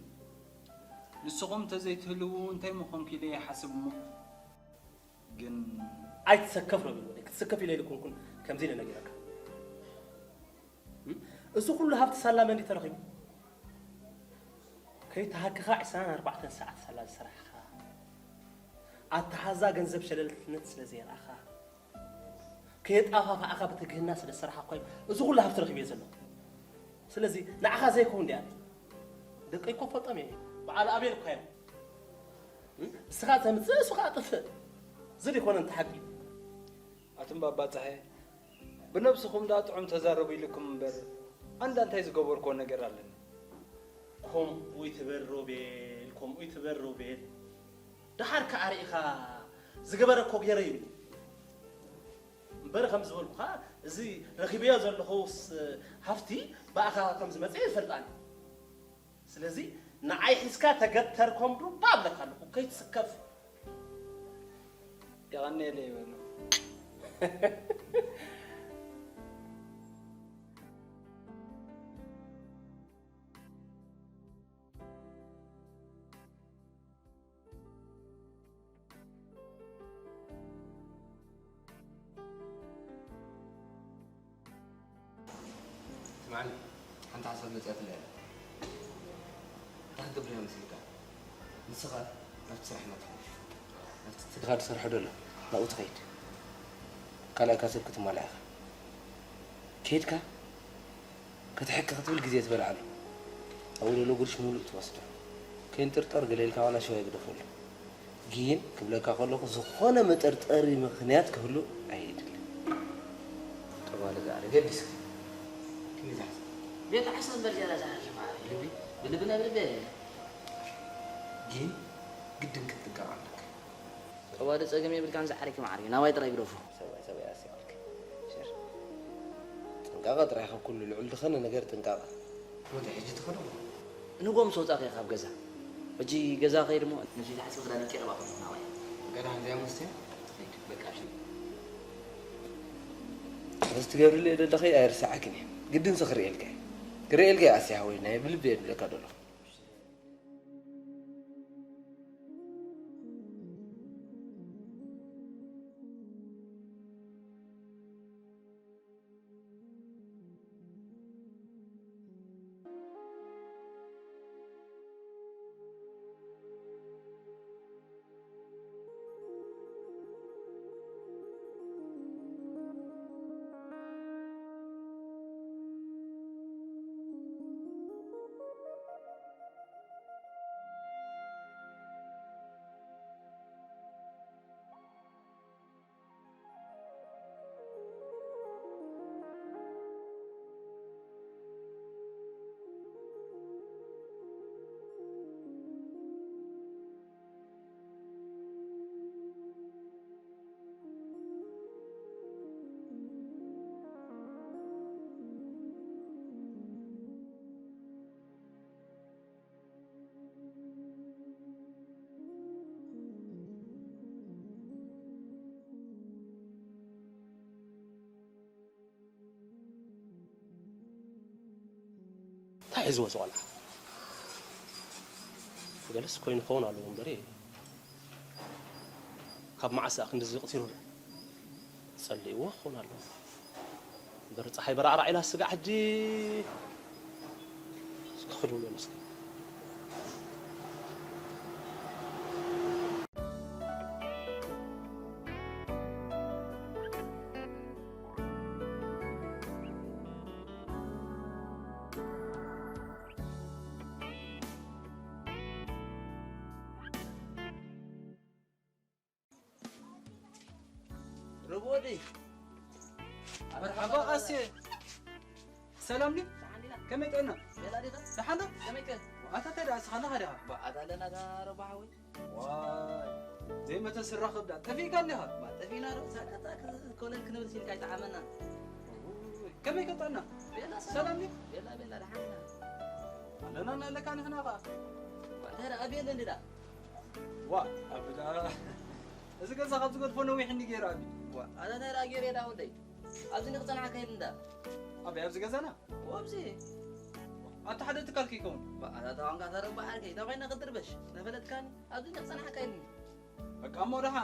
ንስኹም እንተዘይትህልዉ እንታይ ምኾንኩ ኢለ ይሓስብ እሞ፣ ግን ኣይትሰከፍ ሮቤል ወደይ፣ ክትስከፍ ኢለ ኣይኮንኩን ከምዚ ኢለ ነጊረካ። እም? እዚ ኩሉ ሃብቲ ሳላ መን ድዩ ተረኺቡ? ከይተሃክኻ ዕስራን ኣርባዕተን ሰዓት ሳላ ዝሰራሕኻ፣ ኣተሓዛ ገንዘብ ሸለልትነት ስለ ዘየርኣኻ፣ የጣፋፋኣኻ ብትግህና ስለ ዝሰራሓ እኳ እዩ እዚ ኩሉ ሃብቲ ረኺበ ዘለኹ። ስለዚ ንዓኻ ዘይከውን ድያ? ደቀይ እኮ ፈልጦም እየ። በዓል ኣቤል እኳ እዮም። እም? እስኻ ተምጽእ፣ እሱ ኸኣ ጥፍእ። እዚ ዲኮነ እንተ ሓቂ? ኣቱም ባባ ጸሃየ፣ ብነብስኹም ደኣ ጥዑም ተዛረቡ ኢልኩም እምበር፣ ኣንዳ እንታይ ዝገበርክዎ ነገር ኣለኒ? ከምኡ ይትበል ሮቤል፣ ከምኡ ይትበል ሮቤል። ደሓር ከኣ ርኢኻ ዝገበረ እኮ ገይረ እዩ። እምበር ከም ዝበልኩኻ፣ እዚ ረኺበዮ ዘለኹስ ሃፍቲ ብኣኻ ከም ዝመጸ ይፈልጣኒ። ስለዚ ንዓይ ሒዝካ ተገተር ከም ዱባ እብለካ ኣለኹ፣ ከይትስከፍ። የቐንየለይ ይበሉ። ስምዓኒ፣ ሓንቲ ሓሳብ መጺኣትለይ ኣላ። እንታይ ክትገብር እያ መሲልካ? ንስኻ ናብቲ ስራሕ ናትኻ፣ ናብቲ ትልኻ ትሰርሖ ዘሎ ናብኡ ትኸይድ። ካልኣይካ ሰብ ክትማላእ ኢኻ። ከይድካ ክትሕኪ ክትብል ግዜ ትበልዓሉ። ኣብኡ ዘሎ ጉርሽ ምሉእ ትወስዶ። ከይንጥርጠር ገለ ኢልካ ዋላ ሽዋ ይግደፈሉ። ግን ክብለካ ከለኹ ዝኾነ መጠርጠሪ ምኽንያት ክህሉ ኣይድልን። ጠዋለ ዛዕሪ ገዲስካ። ክንዲ ዝሓስብ። ቤት ዓሰብ በል ጀራ ዛዕሪ ማዕረ። ልቢ፣ ብልቢ ናብ ልቢ። ግን ግድን ክትጥንቀቕ ኣለካ። ጠዋለ ጸገም የብልካን ዛዕሪኪ ማዕረ። ናባይ ጥራይ ግደፎ። ሰብኣይ፣ ሰብኣይ ኣስያልክ። ሸር። ጥንቃቐ ጥራይ ካብ ኩሉ ልዑል ዝኾነ ነገር ጥንቃቐ። ወዲ ሕጂ ትኸዶ? ንጎም ሰውጻ ከይ ካብ ገዛ። ሕጂ ገዛ ከይድ እሞ። ነዚ ተሓስቢ ክዳን ቀረባ ኾነ ናባይ። ገና እዚኣ መስተ ትኸይድ። በቃ እሺ። እዚ ትገብርለይ ዘለኺ ኣይርስዓክን እየ። ግድን ስኽሪ ኢልካ እየ። ክርኢ ኢልካ እየ ኣስያ ወይ ናይ ብልቢ እየ ዝብለካ ዘለኹ። እንታይ እዩ ዝወፅ ቆልዓ? ገለስ ኮይኑ ክኸውን ኣለዎ እምበሪ፣ ካብ መዓስ ደኣ ክንድዚ ይቕቲሩ? ጸሊእዎ ክኸውን ኣለዎ እምበር፣ ጸሓይ በራዕራዕ ኢላ ስጋዕ ሕጂ እስከ ክድውሎ መስለኒ። ርቡዲ። መርሓባ ቃሴ። ሰላም ድዩ? ደሓን ዲና? ከመይ ጥዕና? ቤላ ዲኻ? ደሓን ዶ? ከመይ ከ? ኣታ እንታይ ደኣ እስኻ ኣለኻ ዲኻ? ባ፣ ኣታ ኣለና እታ ረቡሓ ወይ? ዋይ፣ ዘይመተ ስራ ከብዳ። ጠፊእካ እንዲኻ? ባ፣ ጠፊእና ዶ? ሳቃ፣ ሳቃ፣ ኮለል ክንብል ሲልካ ኣይጠዓመና። ከመይ ከ ጥዕና? ቤላ ሰላም። ሰላም ድዩ? ቤላ፣ ቤላ፣ ደሓን ኢና። ኣለና እናለካ ንሕና ኸኣ። ባ፣ እንታይ ደኣ፣ ኣቤል እንዲ ደኣ? ዋ፣ ኣብ ደኣ። እዚ ገዛ ካብ ዝገድፎ ነዊሕ እንዲ ገይሩ፣ ኣቢ። ዋ፣ ኣነ እንታይ ደኣ ገይረ ደኣ ወደይ? ኣብዚ እንዲ ክጸንሓካ ኢሉ እንዳ። ኣበይ፣ ኣብዚ ገዛና? ኣብዚ። ኣታ ሓደ ትካል ከይከውን? ባ፣ ኣታ ተዋንካ ተረባ ዓርከይ፣ እንታይ ኮይና ክትርበሽ? ነፈለጥካኒ? ኣብዚ እንዲ ክጸንሓካ ኢሉ። በቃ፣ እሞ ደሓ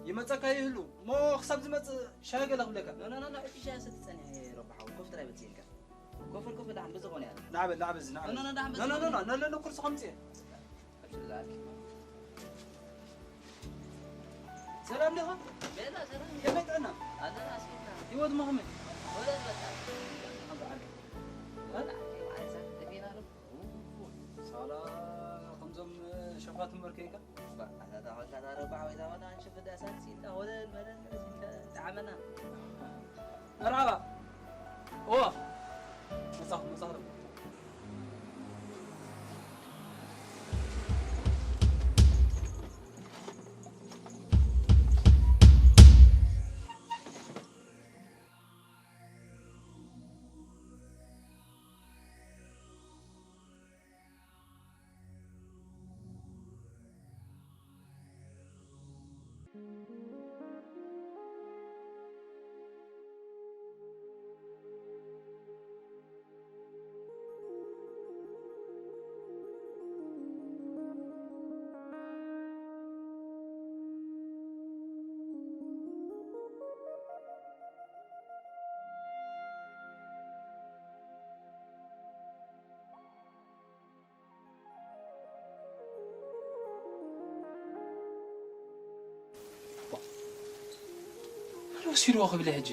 ይመጸካ ይህሉ። እሞ ክሳብ ዝመጽእ ሻሂ ገለ ክብለካ። ኖ፣ ኖ፣ ኖ፣ ኖ፣ እቲ ሻሂ ሰቲ ጸኒሐ ረባሓው። ኮፍ ትራይ በጽየልካ። ኮፍ በል፣ ኮፍ በል፣ ደሓን ብዝኾነ ያለ። ናበል፣ ናበል፣ ናበል። ኖ፣ ኖ፣ ኖ፣ ደሓን ኖ፣ ኖ፣ ኖ፣ ብዝኾነ። ኖ፣ ኖ፣ ኖ፣ ኩርሲ ከምጽእ። ኣብሽር ዝኣኪ። ሰላም ዲኻ? ቤላ ሰላም። ከመይ ጥዕና? ኣለና፣ ኣስፊና። ህይወት ማ ከመይ? ወደ በቃ። ኣብ ዓለም። ወላ፣ ወላ፣ ሰላም፣ ደቂና ዶ? ሳላ፣ ከምዞም ሸፋት እምበር ከይካ? ባ፣ ኣታ፣ ኣታ፣ ኣታ፣ ኣታ፣ ኣረባ፣ ወይ፣ ኣታ፣ ኣታ፣ ኣንቺ ብዳ ሳክሲ፣ ኢልካ፣ ወለል፣ መለል፣ ኢልካ፣ ጣዕመና። መርሓባ። ኦ፣ መጻኹ፣ መጻኹ። መን ወሲድዎ ክብል እየ ሕጂ?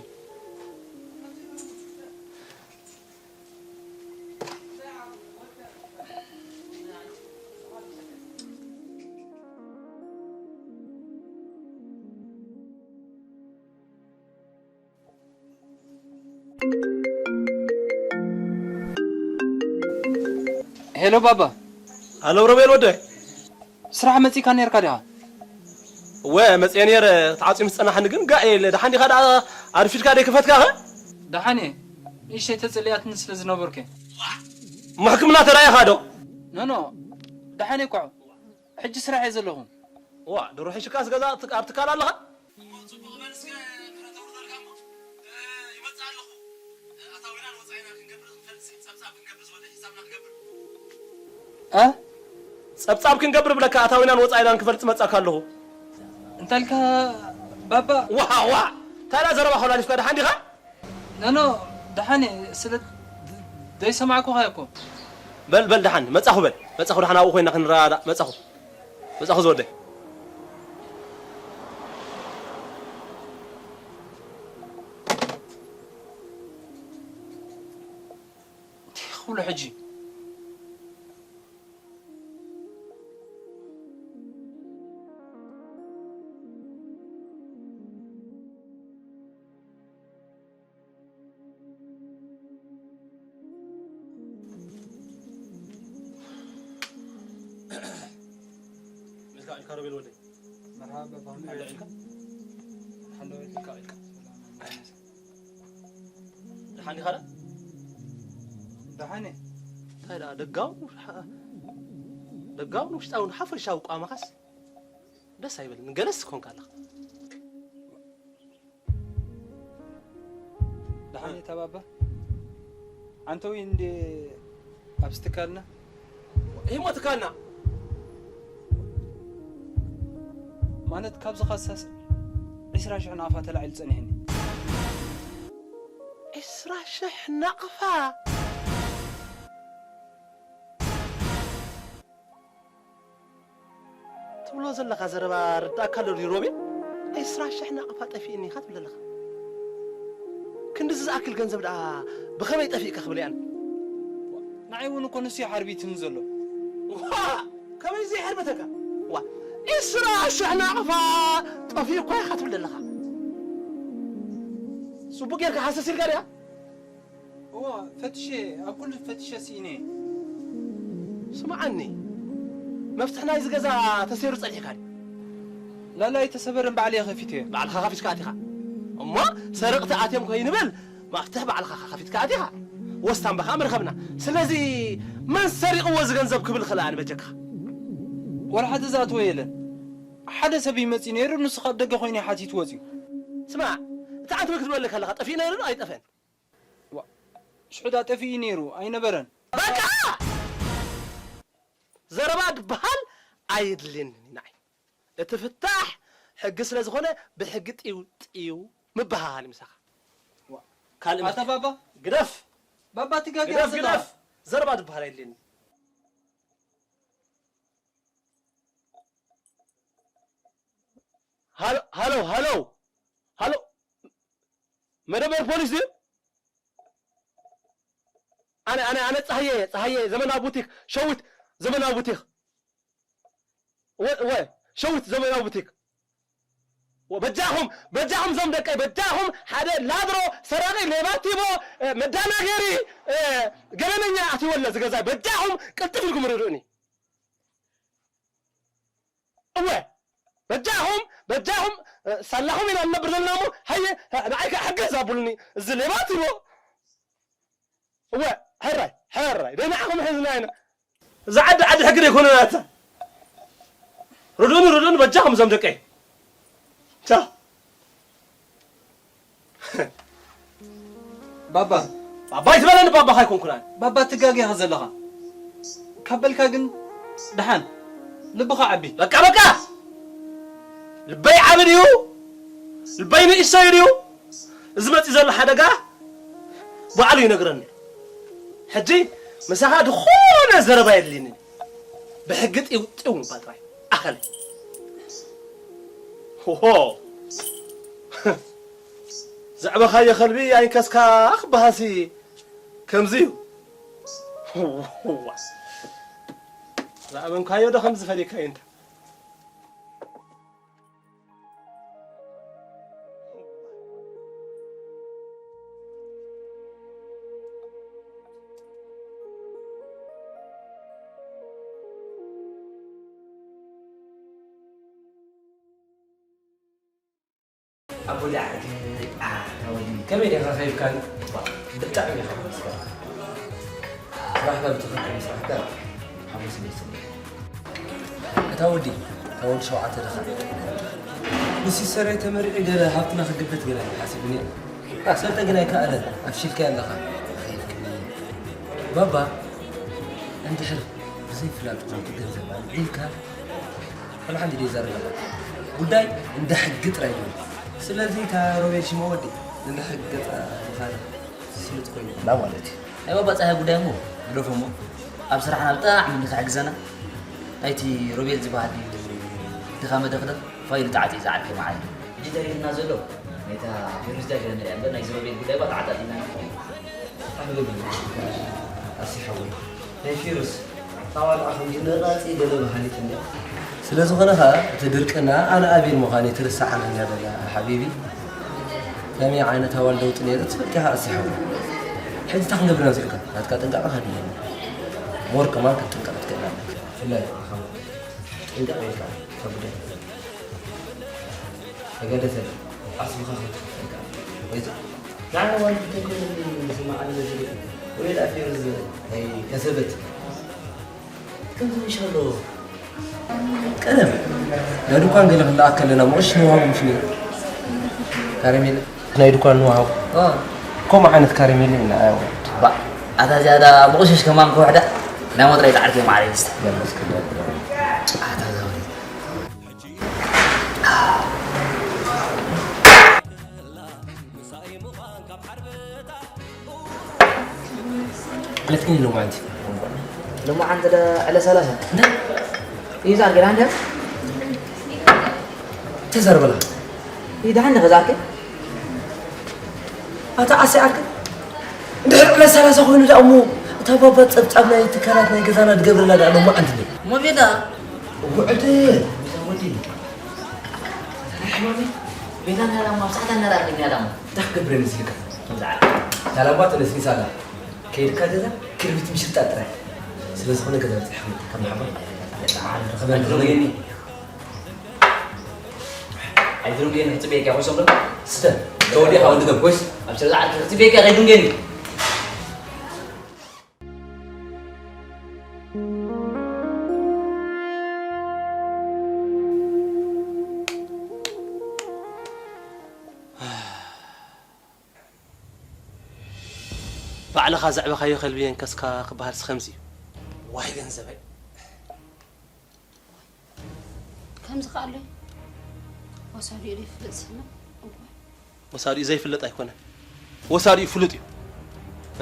ሄሎ ባባ። ኣሎ ሮቤል ወደይ። ስራሕ መጺእካ ነርካ ዲኻ? እወ መጺኤ ነይረ፣ ተዓጽዩ ምስ ጸናሕኒ ግን ጋእ ኢለ። ደሓን ዲኻ ደኣ? ኣርፊድካ ደይ ክፈትካ ኸ? ደሓን እየ። ንእሽተይ ተጸሊኣትኒ ስለ ዝነበርኩ እየ። እሞ ሕክምና ተራኢኻ ዶ? ኖ፣ ኖ፣ ደሓን እየ እኮ። ሕጂ ስራሕ እየ ዘለኹ። ዋ፣ ድሮ ሒሽካስ ገዛ ኣብ ትካ-፣ ኣብ ትካል ኣለኻ? እሞ ጽቡቕ በል እስከ፣ ምሕረት ኣውርደልካ እሞ፣ እ፣ ይመጽእ ኣለኹ። እ፣ ኣታዊናን ወጻኢናን ክንገብር፣ ክንፈልጥ፣ ጸብጻብ ክንገብር፣ ዝወደ ሒሳብና ክንገብር። እ? ጸብጻብ ክንገብር ብለካ፣ ኣታዊናን ወጻኢናን ክፈልጥ መጻካ ኣለኹ። እንታይ ኢልካ ባባ? ዋ፣ ዋ፣ እንታይ ደኣ ዘረባ ኮላሊፍካ፣ ደሓን ዲኻ? ኖ፣ ኖ፣ ደሓን እየ፣ ስለ ዘይሰማዕኩኻ እኮ። በል፣ በል፣ ደሓን፣ መጻኹ በል፣ መጻኹ፣ ደሓን ኣብኡ ኮይና ክንረዳዳእ፣ መጻኹ፣ መጻኹ ዝወደይ። እንታይ ክብሎ ሕጂ? ምስጋና ኢልካ ሮቤል ወደይ። መርሓባ፣ ባባ። መርሓባ ኢልካ። ሓንደበት። ኢልካ፣ ኢልካ። ሰላም፣ ደሓን ኢኻ ዶ? ደሓን እየ። እንታይ ደኣ ደጋውን፣ ደጋውን ውሽጣውን ሓፈሻዊ ቋማኻስ ደስ ኣይበልን። ገለስ ኮንካ ኣለኻ። ደሓን እታ ባባ? ኣንተ ወይ እንዴ ኣብዚ ትካልና? ይሞ ትካልና? ማለት ካብዚ ካሳስ ዒስራ ሽሕ ናቕፋ ተላዒሉ ጸኒሕኒ። ዒስራ ሽሕ ናቕፋ? ትብሎ ዘለኻ ዘረባ ርዳእካ ኣሎ ድዩ ሮቤል? ዒስራ ሽሕ ናቕፋ ጠፊእኒ ኢኻ ትብል ዘለኻ። ክንድዚ ዝኣክል ገንዘብ ደኣ ብኸመይ ጠፊእካ ክብል እየ ኣነ። ንዓይ እውን እኮ ንሱ እዩ ሓርቢትኒ ዘሎ። ዋ! ከመይ ዘይሕርብተካ? ዋ! ዒስራ ሽሕ ናቕፋ ጠፊኡ እኮ ኢኻ ትብል ዘለኻ። ጽቡቕ ጌርካ ሃሰስ ኢልካ ዲኻ? እዋ፣ ፈትሸ፣ ኣብ ኩሉ ፈትሸ ስኢነ። ስምዓኒ፣ መፍትሕ ናይዚ ገዛ ተሰይሩ ጸኒሕካ ድዩ? ላላ ኣይተሰበረን፣ ባዕለይ ከፊተዮ። ባዕልኻ ከፊትካ ኣቲኻ። እሞ ሰረቕቲ ኣትዮም ከይንብል፣ መፍትሕ ባዕልኻ ከፊትካ ኣቲኻ። ወስታምባ ከኣ መርከብና። ስለዚ መን ሰሪቕዎ እዚ ገንዘብ ክብል ክልኣኒ በጀካ። ዋላ ሓደ ዝኣተወ የለን። ሓደ ሰብ እዩ መጺኡ ነይሩ፣ ንሱ ካብ ደገ ኮይኑ እዩ ሓቲቱ ወጺኡ። ስማዕ፣ እቲ ኣንተ ክትብለኒ ከለኻ ጠፊኡ ነይሩ ዶ ኣይጠፍአን? ዋ፣ ሽዑ ዳ ጠፊኡ ነይሩ ኣይነበረን። በቃ! ዘረባ ድበሃል ኣየድልየንን እዩ ንዓይ። እቲ ፍታሕ ሕጊ ስለ ዝኾነ ብሕጊ ጥይው ጥይው ምበሃሃል እዩ ምሳኻ። ዋ፣ ካልእ ኣታ መፍትሒ ባባ፣ ግደፍ! ባባ ትጋገ ግደፍ፣ ዘለኻ። ግደፍ! ዘረባ ድበሃል ኣየድልየንን። ሃሎ ሃሎ ሃሎ ሃሎ፣ መደበር ፖሊስ ድዩ? ኣነ ኣነ ኣነ ጸሃየ ጸሃየ ዘመናዊ ቡቲክ፣ ሸዊት ዘመናዊ ቡቲክ። ወ ወ ሸዊት ዘመናዊ ቡቲክ። ወ- በጃኹም በጃኹም፣ ዞም ደቀይ በጃኹም፣ ሓደ ላድሮ ሰራቂ ሌባ ቲቦ፣ እ፣ መዳናገሪ፣ እ፣ ገበነኛ ኣትወለ ዝገዛይ፣ በጃኹም ቅልጥፍ ኢልኩም ርድኡኒ። እወ በጃኹም በጃኹም፣ እ፣ ሳላኹም ኢና ንነብር ዘለና እሞ፣ ሃየ፣ እ፣ ንዓይ ከ ሕገዝ ኣብሉኒ። እዚ ሌባ ቲቦ። እወ ሕራይ ሕራይ ደናዕኹም ሕዝና ኢና። እዛ ዓዲ ዓዲ ሕጊ ደይኮነ ናታ። ርዱኒ ርዱኒ በጃኹም እዞም ደቀይ። ቻ ባባ ባባ ይትበለኒ፣ ባባኻ ኣይኮንኩን ኣነ። ባባ ትጋገ ኢኻ ዘለኻ። ካብ በልካ ግን ደሓን ልብኻ ዓቢ። በቃ በቃ፣ ልበይ ዓቢ ድዩ ልበይ ንእሽተይ ድዩ? እዚ መፂ ዘሎ ሓደጋ ባዕሉ ይነግረኒ። ሕጂ ምሳኻ ዝኾነ ዘረባ የድልየኒ። ብሕጊ ጢው ጢው ምባል ጥራይ ኣኸለ። ሆሆ፣ ዘዕበኻዮ ከልቢ ኣይንከስካ ክበሃልሲ ከምዚ እዩ። ዋእ፣ ዝኣመንካዮ ዶ ከምዚ ፈሊካዮ እንታ። ኣቦ ዳዕድ ኣታ ወዲ ከመይ ዲኻ ከይድካን? ብጣዕሚ ኢኻ መስገን። ስራሕካ ብትኽክል ምስራሕካ ሓጎስ ይመስል። እታ ወዲ እታ ወዲ ሸውዓተ ድኻ ንሲሰረይ ተመሪዑ ገለ ሃብትና ክግብት ገለ ሓሲቡ ነይሩ። ሰልጠ ግን ኣይከኣለን። ኣፍሽልካዮ ኣለኻ። ባባ እንድሕር ብዘይ ፍላጥ ቁምቲ ገንዘብ ኣልዒልካ ሓንቲ ሓንቲ ደይ ዘረጋጋ ጉዳይ እንዳ ሕጊ ጥራይ እዩ። ስለዚ እታ ሮቤል ሽማ ወዲ እንዳ ሕጊ ገጻ ምዃና ስሉጥ ኮይኑ ላ ማለት እዩ። ናይ ባባ ጸሃይ ጉዳይ እሞ ግደፎ እሞ ኣብ ስራሕና ብጣዕሚ እንዲ ክሕግዘና ናይቲ ሮቤል ዝበሃል ድዩ ድኻ መደኽደኽ ፋይሉ ተዓጽዩ ዝዓርከ መዓልቲ። ሕጂ እንታይ ኢልና ዘሎ ናይታ ፊሩዝ ዳገ ንሪኣ እምበር ናይዚ ሮቤል ጉዳይ ባ ተዓጻጺና ንኾን። ኣስይ ሓወይ ናይ ፊሩዝ ኣዋልዓ ከም ዝነራፂ ገለ በሃሊት እንድያ። ስለ ዝኾነ ኸኣ እቲ ድርቅና ኣነ ኣቤል ምዃነይ ትርስዓኒ እንድያ ዘላ ሓቢቢ። ከመይ ዓይነት ኣዋል ለውጢ ነይሩ ትፈልጥ ኢኻ ኣስይ ሓወይ። ሕጂ እንታይ ክንገብር ኢና ዝልካ ናትካ ጥንቃቐ ከድልየና። ሞር ከማን ክትጥንቀቕ ትክእል ኣለካ። ብፍላይ ኢኻ ጥንቃቕ ኢልካ እታ ጉዳይ ተጋደሰ ዓስብኻ ክትኽፈል ከኣ ወይ ንዓና ዋንት ተኮይኑ ዝስምዓኒ መሲሉ ወይ ደኣ ፊሩዝ ናይ ከሰበት ከምዚ ምሽ ኣለዎ። ቀደም ናይ ድኳን ገለ ክንልኣክ ከለና ምቕሽ ንወሃቡ ምሽ ነይሩ። ካረሜለ ናይ ድኳን ንወሃቡ። ከምኡ ዓይነት ካረሜለ ኢና ኣያ ወድ። ባ ኣታ ዝያዳ ምቕሽሽ ከማን ክውሕዳ ናይ ሞጥረይ ጻዕርቲ ማዕረ ይስተ። ዕለት ግን ኢሎም ማለት እዩ። ሎማዓንቲ ደ ዕለ ሰላሳ እንደ እዩ ዛር ገላ እንደ ተዘርበላ ይድሓን ደ ዛርክ ኣታ ዓሲ ዓርክ እንድሕር ዕለት ሰላሳ ኮይኑ ደኣ እሞ እታ ባባ ጸብጻብ ናይ ትካላት ናይ ገዛና ትገብረላ ደኣ ሎማዓንቲ ደ ሞቤዳ ውዕድ ወዲ ሕማሚ ቤታ ናላማ ኣብ ሰዓታ እናራእተኛ ዳሞ እንታይ ክገብር ይመስልካ? ከምዚ ዓርክ ታላባ ተነስኒሳ ኣላ። ከይድካ ገዛ ክርቢት ምሽጣ ጥራይ። ስለ ዝኾነ ገዛ በፂሕኩም ካብ ማሕበር ኣይትደንግየኒ። ኣይትደንግየኒ፣ ክፅበየካ ኮይሶም ዶ? ስተ፣ ተወዲኻ ወዲ ገብ ኮይስ። ኣብ ስለ ዓርኪ ክፅበየካ ከይድንገኒ። ባዕልኻ ዘዕበኻዮ ከልቢ የንከስካ ክበሃልሲ ከምዚ እዩ። ዋይ ገንዘበይ። ከምዚ ከኣሎ ወሳዲኡ ዘይፍለጥ ስሕና። እዋይ። ወሳዲኡ ዘይፍለጥ ኣይኮነን። ወሳዲኡ ፍሉጥ እዩ።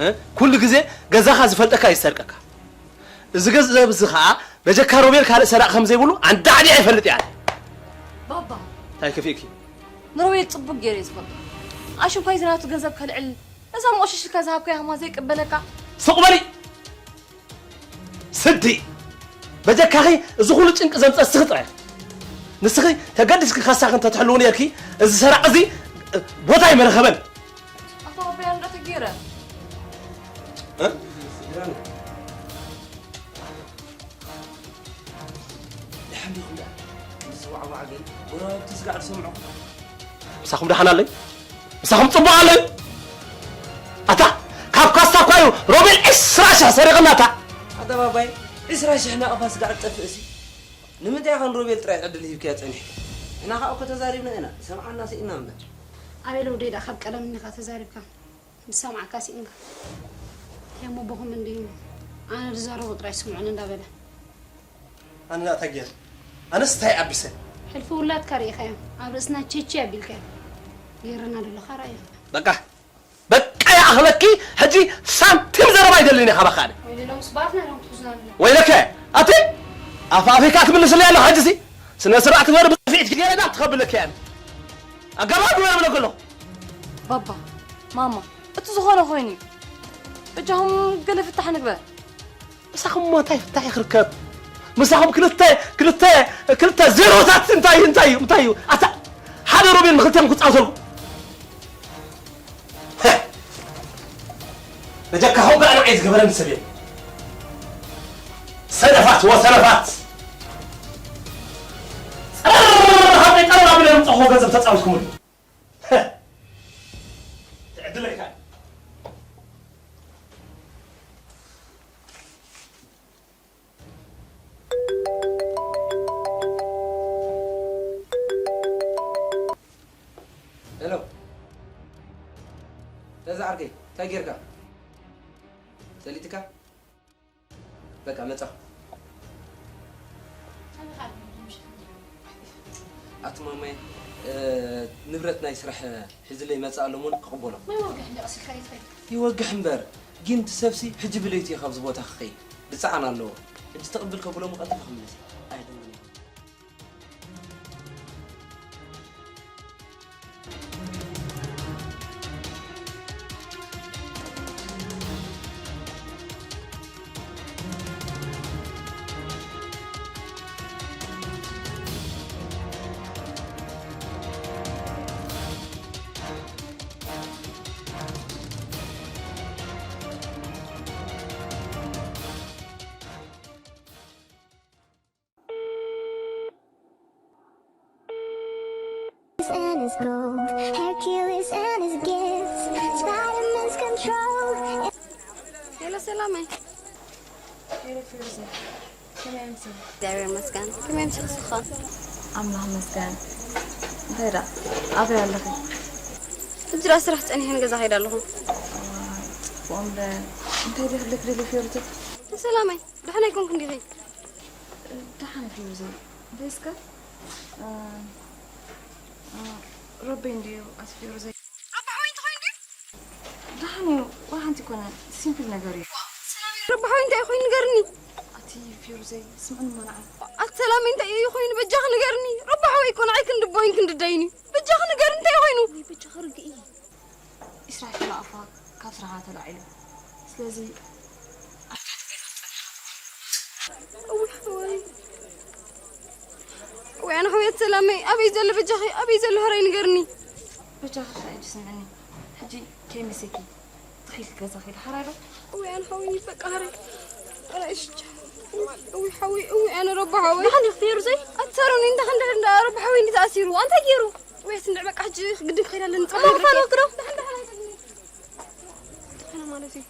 እ? ኩሉ ግዜ ገዛኻ ዝፈልጠካ እዩ ዝሰርቀካ። እዚ ገንዘብ እዚ ኸዓ በጀካ ሮቤል ካልእ ሰራቂ ከም ዘይብሉ ኣንዳዕዲዐ ይፈልጥ እየ ኣነ። ባባ፣ እንታይ ከፊእኪ? ንሮቤል ጽቡቅ ገይረ እየ ዝፈልጦ። ኣሽንኳይ ዝናቱ ገንዘብ ከልዕል፣ እዛ መቆሸሽ ኢልካ ዝሃብካያ ከማ ዘይቅበለካ። ስቕ በሊ! ስዲ! በጀካኺ እዚ ኩሉ ጭንቂ ዘምጸ እስኺ ጥራይ። ንስኺ ተገዲስኪ ካሳኺ እንተትሕልዊ ነርኪ፣ እዚ ሰራቕ እዚ ቦታ ኣይመረኸበን። ኣቶ ኣበይ ኣሎ ተገይረ? እ? ደሓን ዲኹም ደኣ? ምስ ዋዕዋዕ ግን ጎረባብቲ ስጋዕ ዝሰምዑ። ምሳኹም ደሓን ኣለይ? ምሳኹም ጽቡቕ ኣለይ? ኣታ ካብ ካስታ እኳ እዩ ሮቤል ዕስራ ሽሕ ሰሪቕና ኣታ። ኣደባባይ ዕስራ ሽሕ ናቕፋ ስጋዕ ትጠፍእ እሲ። ንምንታይ ኢኻ ንሮቤል ጥራይ ዕድል ሂብካዮ ጸኒሕካ? ንሕና ኸኣ እኮ ተዛሪብና ኢና፣ ዝሰምዓና ስኢንና እምበር። ኣቤል ወደይ ደኣ ካብ ቀደም እኒኻ ተዛሪብካ። ዝሰምዓካ ስኢንካ። ያም ኣቦኹም እንድዩ፣ ኣነ ዝዛረቦ ጥራይ ስምዑኒ እንዳበለ። ኣነ ደኣ እንታይ ገይረ? ኣነስ እንታይ ኣቢሰ? ሕልፊ ውላድካ ርኢኻዮ፣ ኣብ ርእስና ቺቺ ኣቢልካዮ። ገይረና ደለኻ ራእዮ። በቃ፣ በቃ ይኣኽለኪ። ሕጂ ሳንቲም ዘረባ ኣይደልን እየ ካባኻ ኣነ። ወይለሎም ስባት ናይሎም ትሕዙና ኣለኹም። ወይለከ፣ ኣቲ ኣፍ ኣፍሪካ ትምልስለይ ኣለኻ ሕጂሲ? ስነ ስርዓት ግበሪ፣ ብፊት ገይረ ናብ ትኸብለኪ እያ። ኣገባብ ግበሪ ብለኪ ኣለኹ። ባባ፣ ማማ፣ እቲ ዝኾነ ኮይኑ እዩ። በጃኹም ገለ ፍታሕ ንግበር። ምሳኹም እሞ እንታይ ፍታሕ እዩ ክርከብ? ምሳኹም ክልተ፣ ክልተ፣ ክልተ ዜሮታት እንታይ፣ እንታይ እዩ፣ እንታይ እዩ? ኣታ ሓደ ሮቤል ንክልቴኹም ክጻወተልኩም። በጃካ ሆጋ ንዓይ ዝገበረኒ ሰብ የለን። ሰነፋት ወሰነፋት። ጸረር፣ ሃብተይ ቀረር ኣቢለ ዘምጻኹዎ ገንዘብ ተጻዊትኩምሉ። ትዕድለካ። ሄሎ፣ ነዛ ዓርከይ እንታይ ጌርካ? ሰሊጥካ? በቃ መጻኹ። ኣቲ ማማይ፣ እ፣ ንብረት ናይ ስራሕ ሒዝለይ መጻእ ኣሎሞን ክቕበሎ። ናይ ወግሕ እንዲ ቀሲልካ ይትኸይድ። ይወግሕ እምበር፣ ግን እቲ ሰብሲ ሕጂ ብለይቲ እዩ ካብዚ ቦታ ክኸይድ። ብጻዕና ኣለዎ። ሕጂ ተቐብል ከብሎ ምቐልጢፈ ክምለስ እየ። ኣይደልን እየ። And his gold, Hercules and his gifts, Spider-Man's control. ሄሎ ሰላመይ። ሄሎ ፊሩዘ፣ ከመይ ኣምሲ? እግዚኣብሔር ይመስገን። ከመይ ኣምሲ ክስኻ? ኣምላኽ ይመስገን። እንታይ ደኣ፣ ኣበይ ኣለኺ? ሕጂ ደኣ ስራሕ ጸኒሐ ንገዛ ከይደ ኣለኹ። እዋይ፣ ጽቡቕ እምበር። እንታይ ደኣ ክብለኪ ደልየ ፊሩዘ? ሰላመይ፣ ደሓን ኣይኮንክን ዲኺ? ደሓን ፊሩዘ። እንታይ እስከ? እ፣ እ፣ ረበይ እንድዩ ኣቲ ፊሩዘ። ረባሕ ወይ እንታይ ኮይኑ? ደሓን እዩ፣ ወይ ሓንቲ ኮነ፣ ሲምፕል ነገር እዩ። ረባሕ ወይ እንታይ ኮይኑ ንገርኒ? ኣቲ ፊሩዘይ፣ ስምዕኒ እሞ ንዓይ። ኣቲ ሰላመይ እንታይ እዩ ኮይኑ በጃኺ ንገርኒ። ረባሕ ወይ እኮ ንዓይ ክንዲ ቦይን ክንዲ ደይን እዩ። በጃኺ ንገርኒ እንታይ ኮይኑ? ወይ በጃኺ ርግኢ። ኢስራኤል ኣፋ ካብ ስራሓ ተላዒሉ። ስለዚ ኣብ ትሕቲ ገዛ ክጸንሕ ኣለዎ። እውይ ሓወይ። እውይ ኣነ ሓወይ ኣቲ ሰላመይ ኣበይ ዘሎ በጃኺ ኣበይ ዘሎ ሕራይ ንገርኒ። በጃኺ ኸኣ ሕጂ ስምዕኒ። ሕጂ ከይመሰኪ ትኺድ ገዛ ኺድ ሓራይ ዶ? እውይ ኣነ ሓወይ በቃ ሕራይ። ኣረ እሺ። እውይ ሓወይ እውይ ኣነ ረባ ሓወይ። ደሓን ዲኺ ፌሩዘይ? ኣትሰርኒ እንተ ክንድሕር እንዳ ረባ ሓወይ እንዲ ተኣሲሩ ኣንታይ ገይሩ? እውይ ስንድዕ በቃ ሕጂ ግድን ክኸይድ ኣለኒ ጽባሕ ፋኖ ክዶ? ደሓን ደሓን ኣይደልን። ተኸነ ማለት እዩ።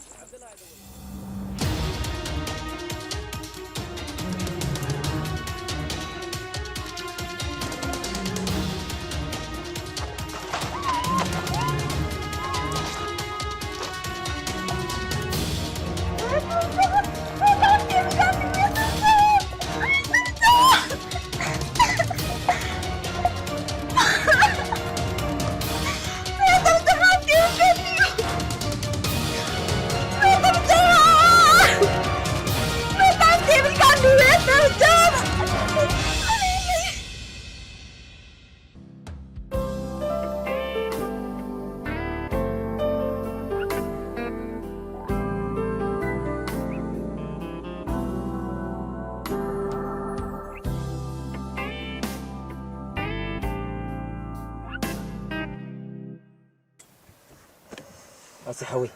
ኣሰይ ሓወይ፣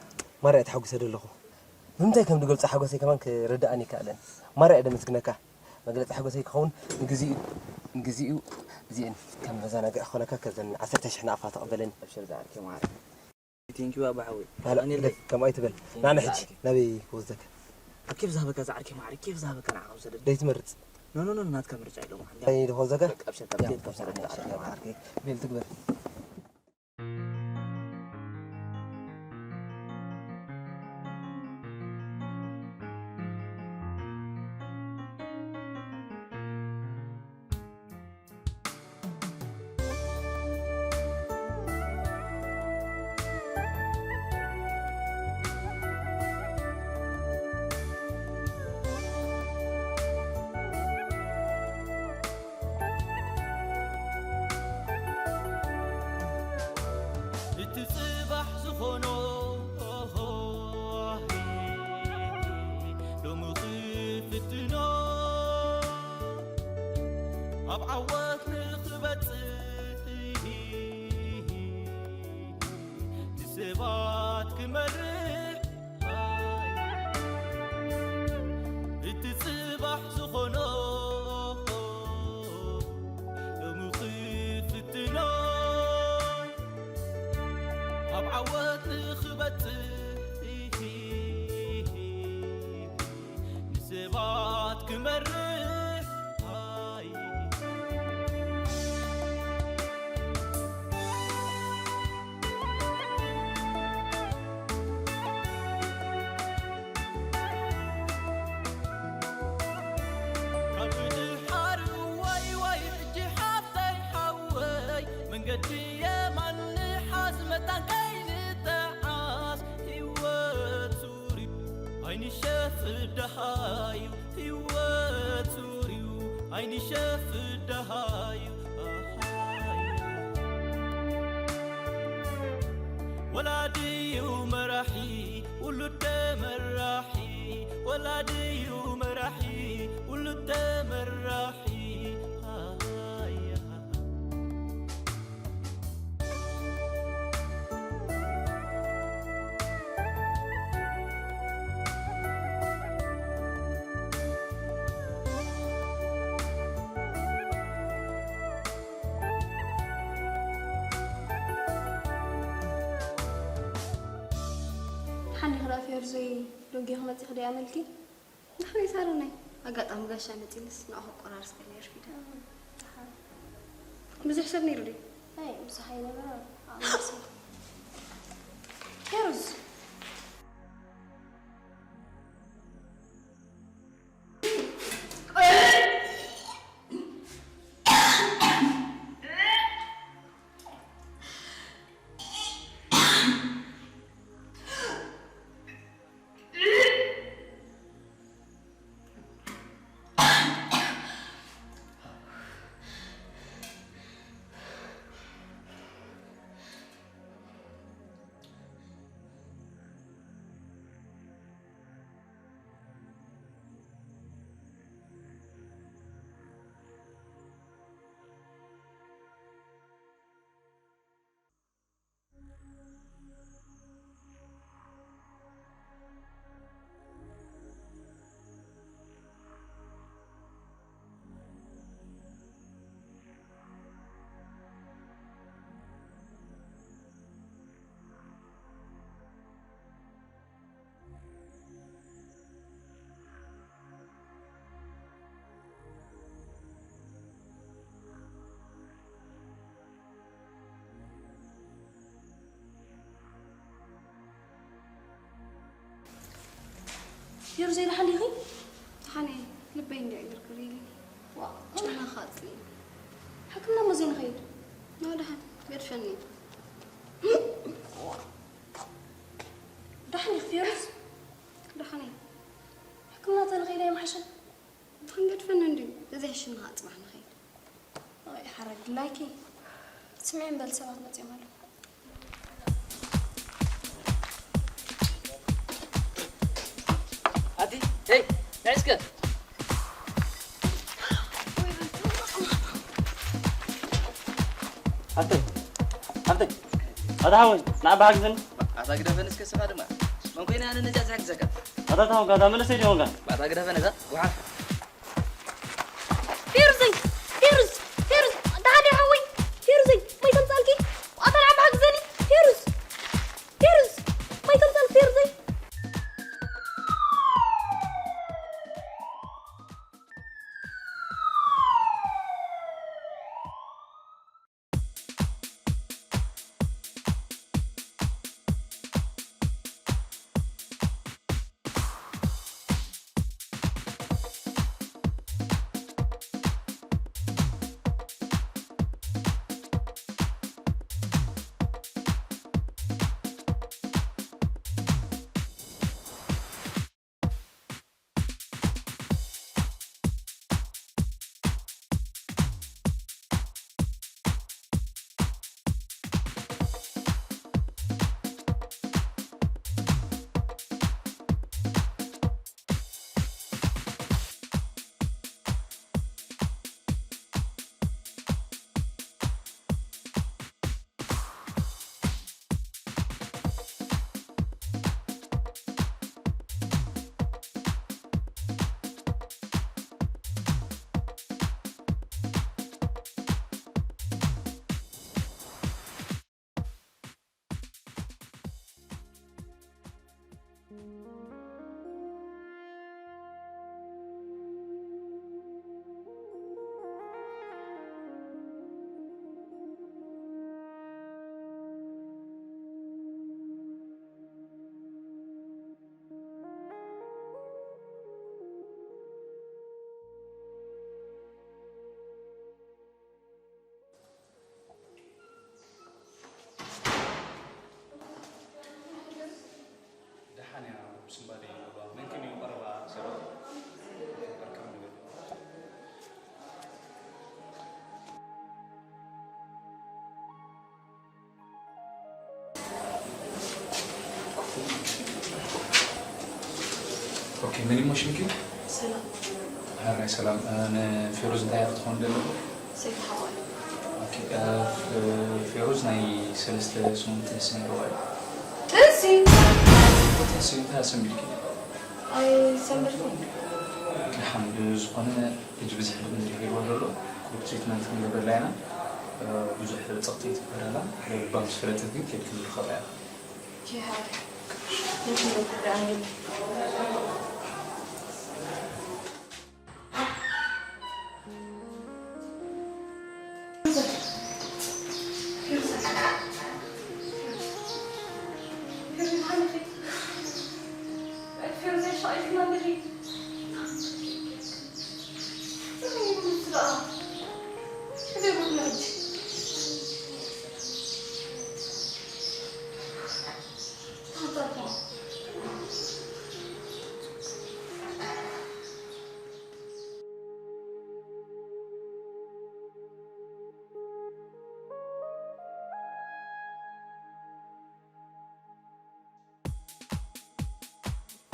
ማራ እየ ተሓጒሰ ዘለኹ። ብምንታይ ከም ዝገልጾ ሓጎሰይ ከማን ክርድኣኒ ኣይከኣለን። ማራ እየ ደመስግነካ። መግለጺ ሓጎሰይ ክኸውን ንግዚኡ፣ ንግዚኡ እዚኤን ከም መዘናግዒ ክኾነካ ከዘን ዓሰርተ ሽሕ ናቕፋ ተቐበለኒ። ኣብሽር ዝዓርከይ ማራ። Thank you ኣባ ሓወይ። ባላ፣ ኣነ ግደፍ፣ ከምኡ ኣይትበል። ቴንኪ ናነ ሕጂ ዝዓርከይ። ናበይ ክወስደካ? ኣብ ኬፍ ዝሃበካ ዝዓርከይ ማራ፣ ኬፍ ዝሃበካ ንዓኻ ውሰደኒ። ደይ ትመርጽ? ኖ፣ ኖ፣ ኖ፣ ናትካ ምርጫ የለውም። ኣይ፣ ዶ ክወስደካ? በቃ፣ ኣብሽር፣ ካብ ያ፣ ኬፍ ካብ ሰረት ዝዓርከይ። ዝዓርከይ። ቤል ትግበር። እቲ ጽባሕ ዝኾኖ ሎሚ ክፍትኖ ኣብ ዓወት ንኽበጽሕ ንሰባት ክመርሕ እቲ ጽባሕ ዝኾኖ ሎሚ ክፍትኖ ኣብ ዓወት ንኽበጽሕ ንሰባት ክመርሕ ካብ ድሓር ዋይ ዋይ ሕጂ ሓፍተይ ሓወይ መንገዲ የማን ንሓዝ መታን ከይንጠዓስ ህይወት ዙርዩ ኣይንሸፍት ደሃዩ ህይወት ዙርዩ ኣይንሸፍት ደሃዩ ወላዲዩ መራሒ ውሉድ ተመራሒ ወላዲዩ መራሒ ውሉድ ተመራሒ ሓኒ ክረፊ ርዞይ ዶጊ ክመጽእ ክደይ ኣመልኪ ንሕና ይሳረናይ ኣጋጣሚ ጋሻ መጺንስ ንኣኹ ቆራርስ ከለ የርፊዳ ብዙሕ ሰብ ነይሩ ድዩ ኣይ ብዙሕ ኣይነበረ ሄሩዝ ፊሩዘይ ደሓን ዲኺ? ደሓን እየ። ልበይ እንድዩ ዕግርግር ኢሉኒ። ዋእ፣ ጨና ኻጽሊ። ሕክምና እሞ ዘይንኸይድ? ኖ፣ ደሓን። ገድፈኒ። ደሓን ዲኺ ፊሩዝ? ደሓን እየ። ሕክምና ተንኸይድ ኣይምሓሸን? ደሓን ገድፈኒ እንድዩ። እዚ ሕሽም ንኻ ጽባሕ ንኸይድ። ኣይ፣ ሓረግ ድላይኪ። ስምዒ እምበል ሰባት መጺኦም ኣለዉ። ኣቲ፣ ሄይ፣ ንዕስከ። ኣቲ፣ ኣቲ፣ ኣታ ሓወይ፣ ንዓባ ሓግዝኒ። ኣታ ግደፈን እስከ ስኻ ድማ። መን ኮይነ ኣነ ነዚኣ ዝሕግዘካ? ኣታ ታው ጋዳ መለሰይ ዲሆን ጋር። ኣታ ግደፈን እዛ ጉሓፍ። ፌሩዘይ! ፌሩዝ! ፌሩዝ! ደሓን ዲኻ ሓወይ? ፌሩዘይ! ማይ ተምጻልኪ? ኣታ ንዓባ ሓግዘኒ! ፌሩዝ! ፌሩዝ! ማይ ተምጻልኪ ፌሩዘይ! ደሓን እያ፣ ስንባደ ይብልዋ። መን ከም እዩ ቀረባ ሰብኣይ? ኣርካብ ንብል። ኦኬ፣ መን ይሞ ሽምኪ? ሰላም። ሃራይ ሰላም። እ፣ ንፌሮዝ እንታይ ክትኾን ደሎ? ሰይፍ ሓዋይ። ኦኬ፣ እ፣ ፍ-፣ ፌሮዝ ናይ ሰለስተ ሰሙን ጥንሲ ነይርዋ እዩ። ጥንሲ? ጥንሲ እንታይ ኣሰንቢድኪ? ኣይሰንበድኩን። ደሓን፣ ብዝኾነ ሕጂ ብዙሕ ልምዲ ሂብዋ ዘሎ፣ ቁሩብ ትሪትመንት ክንገብረላ ኢና። እ፣ ብዙሕ ጸቕጢ ኣይትግበረላ። ልባ ምስ ፈለጠት ግን ከይድኪ ዝርኸባ እያ። ኦኬ፣ ሃራይ። ንሕና ጉዳይ ኣንግል።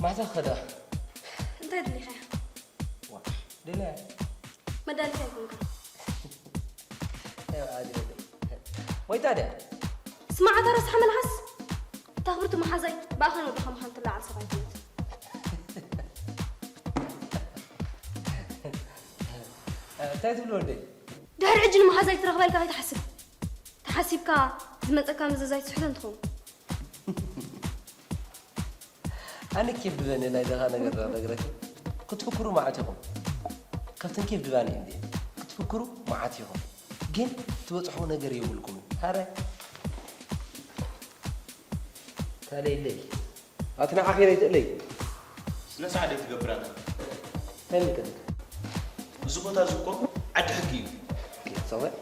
ማታ ኸዳ። እንታይ ደሊኻ? ዋ፣ ደልያ። መዳልካ ኣይኮንካ። ኣይ፣ ዓዲ በለይ። ወይ ታዲያ? ስማዕ፣ ኣታ ረሳሕ መልሓስ። እታ ክብርቲ መሓዛይ ብኣኻ ነው ድኻ ምዃን ትለዓል ሰብ ኣይኮነት። እንታይ ትብሉ ወደይ? ድሕሪ ሕጂ ንመሓዛይ ትረኽበልካ ከይትሓስብ። ተሓሲብካ ዝመጸካ መዘዝ ኣይትስሕቶን ትኸውን። ኣነ ኬፍ ድበኒ ናይ ደኻ ነገር ዶ ነግረኪ? ክትፍክሩ መዓት ኢኹም። ካብተን ኬፍ ድባኒ እንዲ ክትፍክሩ መዓት ኢኹም። ግን ትበጽሕዎ ነገር የብልኩምን። ሃራይ። ታለይለይ። ኣቲ ንዓኺ ሬት እለይ። ስነ ስርዓት ዘይትገብር ኣታ። እንታይ ምልከተካ? እዚ ቦታ እዚ እኮ ዓዲ ሕጊ እዩ። ሰብኣይ፣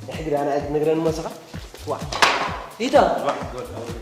ናይ ሕጊ ደኣ ንዓይ ክትነግረኒ መሰኻ? ዋ። ኢታ። ዋ፣ ጎል፣ ጎል።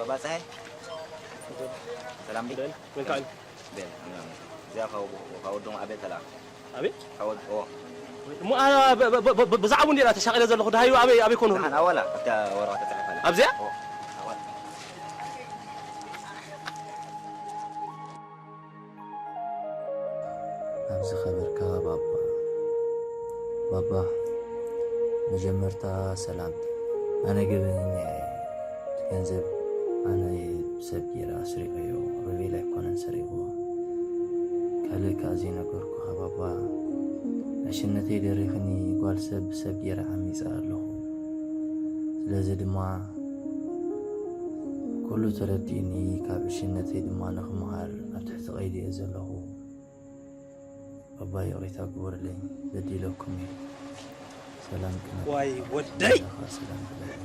ባጽሐ ሰላም ዲ ደን መልካም ቤል እዚኣ ካብ ወዶም ኣቤል ተላ ኣቤት ካብ ወድ ኦ እሞ ብዛዕባኡ እንዲና ተሻቒለ ዘለኹ ድሃዩ ኣበይ ኣበይ ኮኑ ደሓን ኣዋላ ኣብታ ወረቐት ተጻሒፋ ኣላ ኣብዚኣ ኦ ኣዋላ ኣብ ዝኸበርካ ባባ ባባ መጀመርታ ሰላም ኣነ ገበነኛ እየ እቲ ገንዘብ ኣነ እየ ብሰብ ገይረ ኣስሪቐዮ ሮቤል ኣይኮነን ሰሪቕዎ ካልእ ከኣ ዘይነገርኩኻ ባባ ዕሽነተይ ደሪኽኒ ጓል ሰብ ብሰብ ገይረ ዓሚፀ ኣለኹ ስለዚ ድማ ኩሉ ተረዲእኒ ካብ ዕሽነተይ ድማ ንኽመሃር ኣብ ትሕቲ ቀይዲ እየ ዘለኹ ኣባ ይቕሬታ ግበሩለይ በዲለኩም እየ ሰላም ቅነ ዋይ ወደይ ሰላም ብለኒ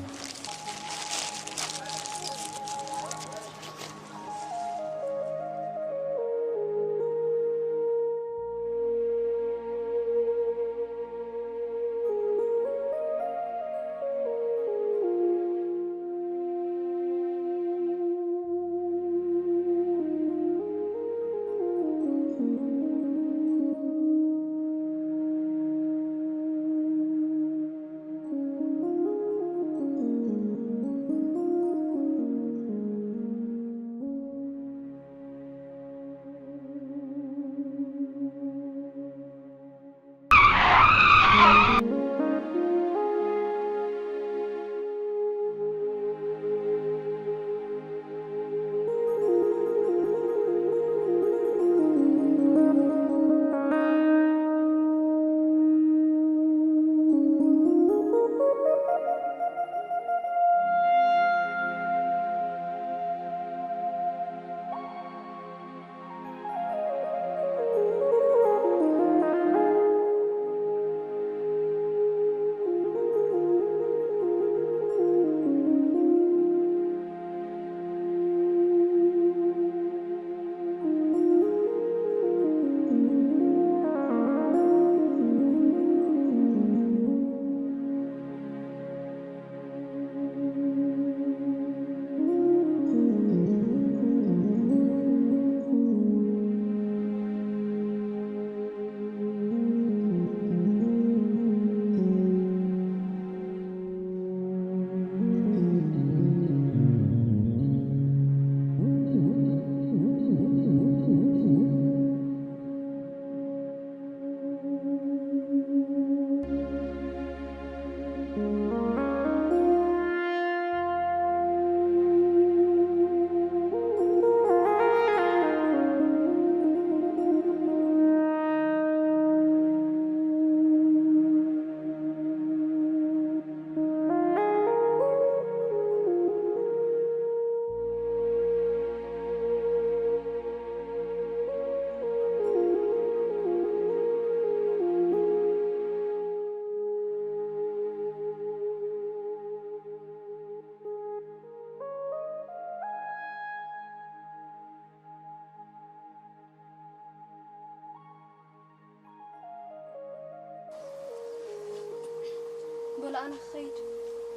በሉ ኣነ ክኸይድ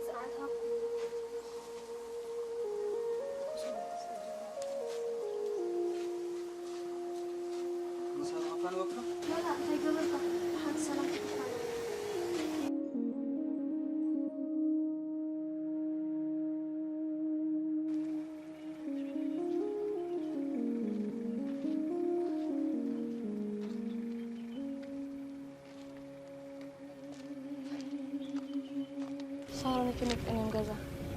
ሰዓት ሃብኩ። ምሳኻ ፋን ወቅቱ ላላ እንታይ ገበርካ? ሓንቲ ሰላም ትጥፋ ሳሮን ኣይተመልጥን እዮም ገዛ።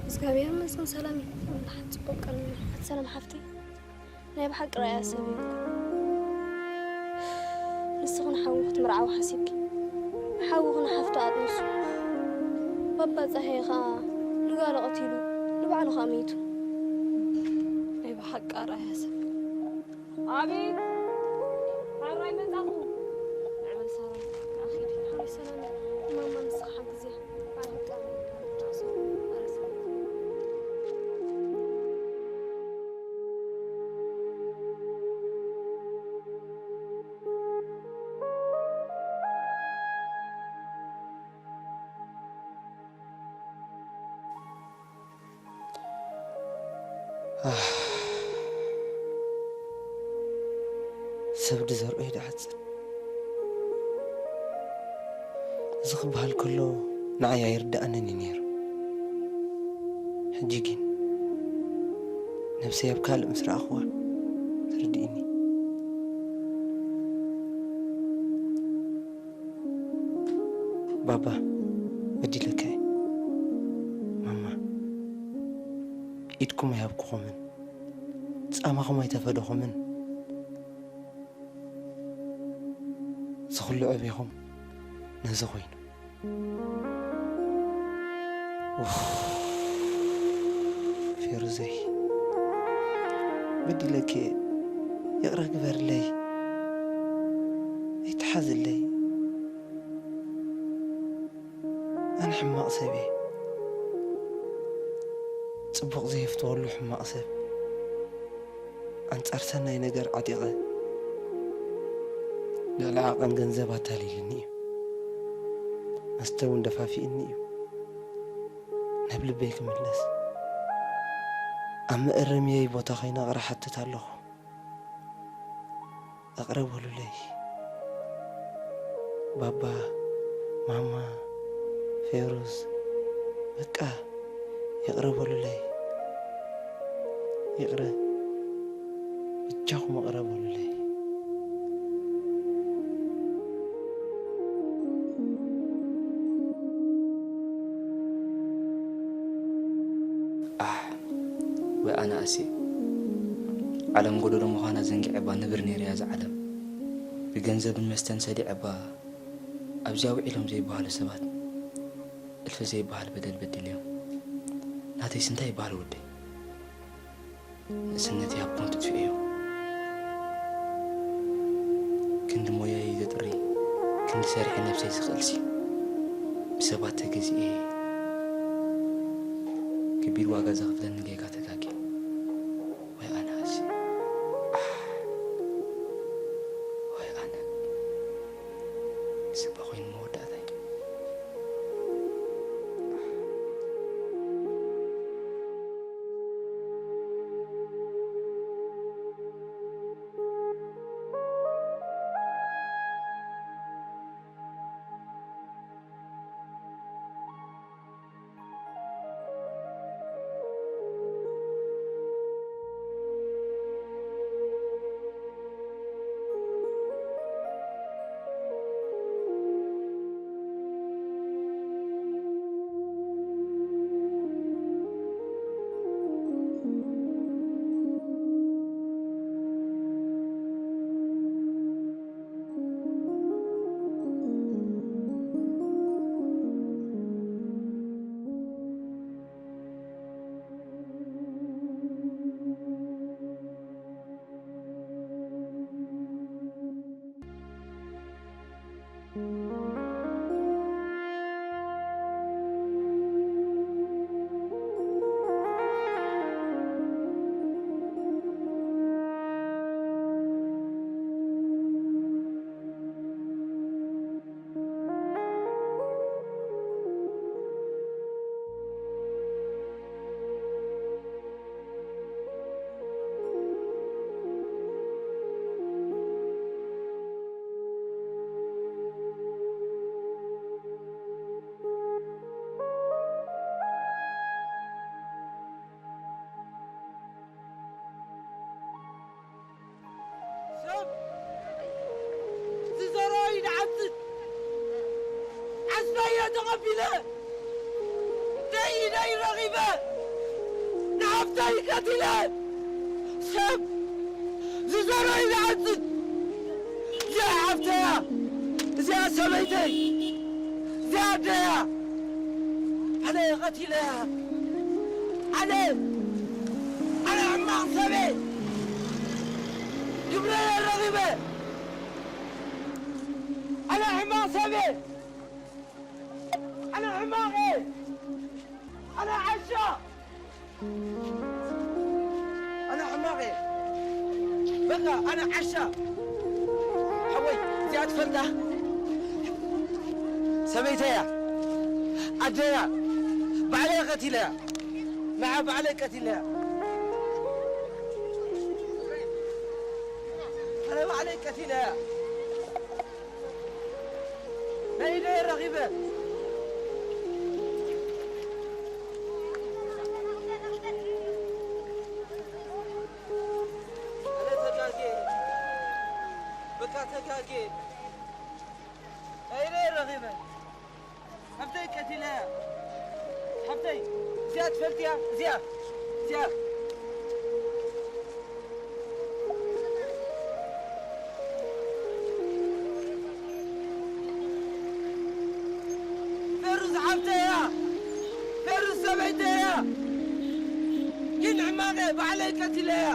እግዚኣብሔር ይመስገን ሰላም እዩ። ወላ ሓንቲ ጽቡቅ ቀን ሓንቲ ሰላም ሓፍተይ ናይ ብሓቂ ረኣያ ሰብ እዩ። ንስኺ ንሓዊ ክትምርዓዊ ሓሲብኪ ሓውኺ ንሓፍቱ ኣጥኒሱ ባባ ጸሃየ ከኣ ንጓሉ ቀቲሉ ንባዕሉ ከኣ መይቱ። ናይ ብሓቂ ኣርኣያ ሰብ። ኣቤት! ሓራይ መጻኹ። ንዕበል ሳሮን፣ ንኣኺ ድዩ? ሓራይ ሰላም፣ ማማ ንስኻ ሓግዝያ። በዓል ሕቃ፣ ጣዕሶ፣ ኣረሳ። ኣህ፣ ሰብ ድዘርኦ እዩ ድዓጽድ። እዚ ክበሃል ከሎ ንዓይ ኣይርድኣንን እዩ ነይሩ። ሕጂ ግን ነብሰይ ኣብ ካልእ ምስ ረኣኽዋ ተረዲእኒ። ባባ፣ በዲለካ እየ። ማማ፣ ኢድኩም ኣይሃብኩኹምን፣ ጻማኹም ኣይተፈደኹምን። እዚ ኩሉ ዕቤኹም ነዚ ኮይኑ። ኡፍ፣ ፌሩዘይ፣ በዲለኪ እየ። ይቕረ ግበርለይ። ኣይትሓዝለይ። ኣነ ሕማቕ ሰብ እየ። ጽቡቕ ዘየፍትወሉ ሕማቕ ሰብ። ኣንጻር ሰናይ ነገር ዓጢቐ፣ ልዕሊ ዓቐን ገንዘብ ኣታሊልኒ እዩ። መስተ እውን ደፋፊእኒ እዩ። ናብ ልበይ ክምለስ፣ ኣብ መእረምየይ ቦታ ከይነ ይቕረ ሓትት ኣለኹ። ይቕረ በሉለይ። ባባ፣ ማማ፣ ፌሩዝ፣ በቃ ይቕረ በሉለይ። ይቕረ፣ በጃኹም ይቕረ በሉለይ። ኣሕ፣ ወይ ኣነ ኣሴ። ዓለም ጎደሎ ምዃና ዘንጊዐ እባ ንብር ነይረ እያ እዛ ዓለም። ብገንዘብን መስተን ሰሊዐ እባ ኣብዚኣ ውዒሎም ዘይበሃሉ ሰባት እልፊ ዘይበሃል በደል በዲለዮም። ናተይስ እንታይ ይበሃል ወደይ? ንእስነተይ ኣብ ኮንቱ ጥፊኤዮ። ክንዲ ሞያይ ዘጥሪ፣ ክንዲ ሰሪሐ ነብሰይ ዝኽእልሲ፣ ብሰባት ተገዚኤ፣ ከቢድ ዋጋ ዘኽፍለኒ ጌጋ ተጋግየ። ወይ ኣነ ኣሲ፣ ኣሕ፣ ወይ ኣነ። ዝባ ኮይኑ መወዳእታይ። ሰብ ዝዘርኦ እዩ ዝዓጽድ። ዓስበየ ተቐቢለ፣ ደይ ኢደይ ረኺበ፣ ንሃብተይ ቀቲለ። ሰብ ዝዘርኦ እዩ ዝዓጽድ። እዚኣ ሓፍተያ፣ እዚኣ ሰበይተይ፣ እዚኣ ኣደያ። ኣነ ቀቲለያ። ኣነ፣ ኣነ ሕማቕ ሰብ እየ። ግብረየ ረኺበ። ኣነ ሕማቕ ሰብ እየ። ኣነ ሕማቕ እየ። ኣነ ዓሻ። ኣነ ሕማቕ እየ። በቃ ኣነ ዓሻ። ሓወይ፣ እዚኣ ትፈልጣ? ሰበይተያ፣ ኣደያ፣ ባዕለይ ቀቲለያ። ንዓ ባዕለይ ቀቲለያ። ኣነ ባዕለይ ቀቲለያ። ናይ ኢደይ ረኺበ። ኣነ ተጋጌ። በቃ ተጋጌ። ናይ ኢደይ ረኺበ። ሓፍተይ ቀቲለያ። ሓፍተይ፣ እዚኣ ትፈልጥያ? እዚኣ፣ እዚኣ። ፌሩዝ ሓፍተይ እያ። ፌሩዝ ሰበይተይ እያ። ግን ሕማቐ ባዕለይ ቀቲለያ።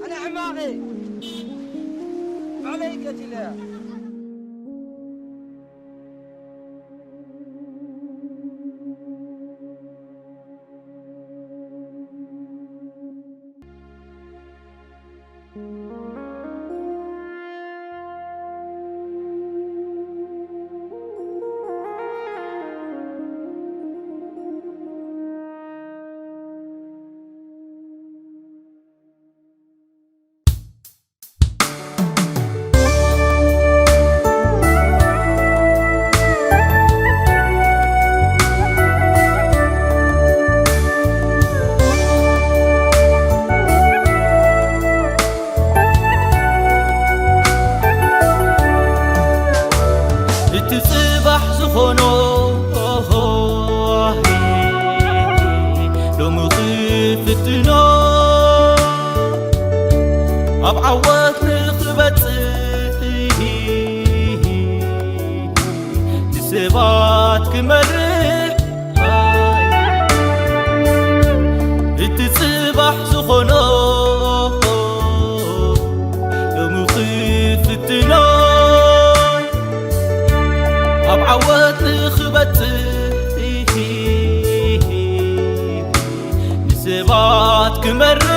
ኣነ ሕማቐ ባዕለይ ቀቲለያ። እቲ ጽባሕ ዝኾኖ ሎሚ ክፍትኖ ኣብ ዓወት ንኽበጽሕ ንሰባት ክመርሕ እቲ ጽባሕ ዝኾኖ ሎሚ ክፍትኖ ኣብ ዓወት ንኽበጽሕ ንሰባት ክመርሕ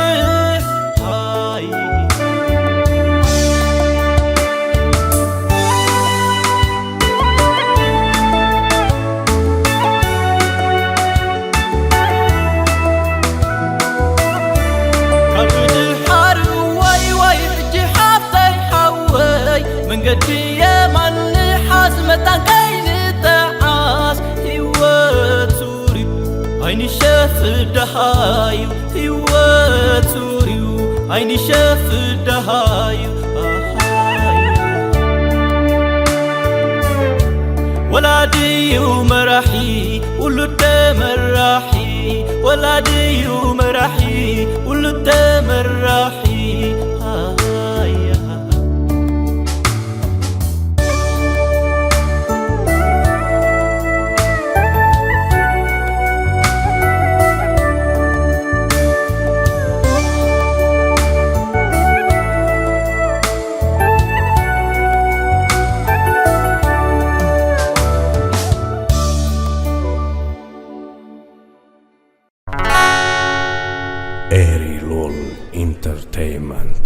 ካብ ድሓር ዋይ ዋይ ሕጂ ሓፍተይ ሓወይ መንገዲ የማን ንሓዝ መታን ከይንጠዓስ ህይወት ሱር እዩ ኣይንሸፍ ደሃዩ ህይወት ሱር እዩ ኣይንሸፍ ደሃዩ ወላዲዩ መራሒ ውሉድ ተመራሒ ወላዲዩ መራሒ ውሉድ ተመራሒ ኤሪሉል ኢንተርቴይንመንት።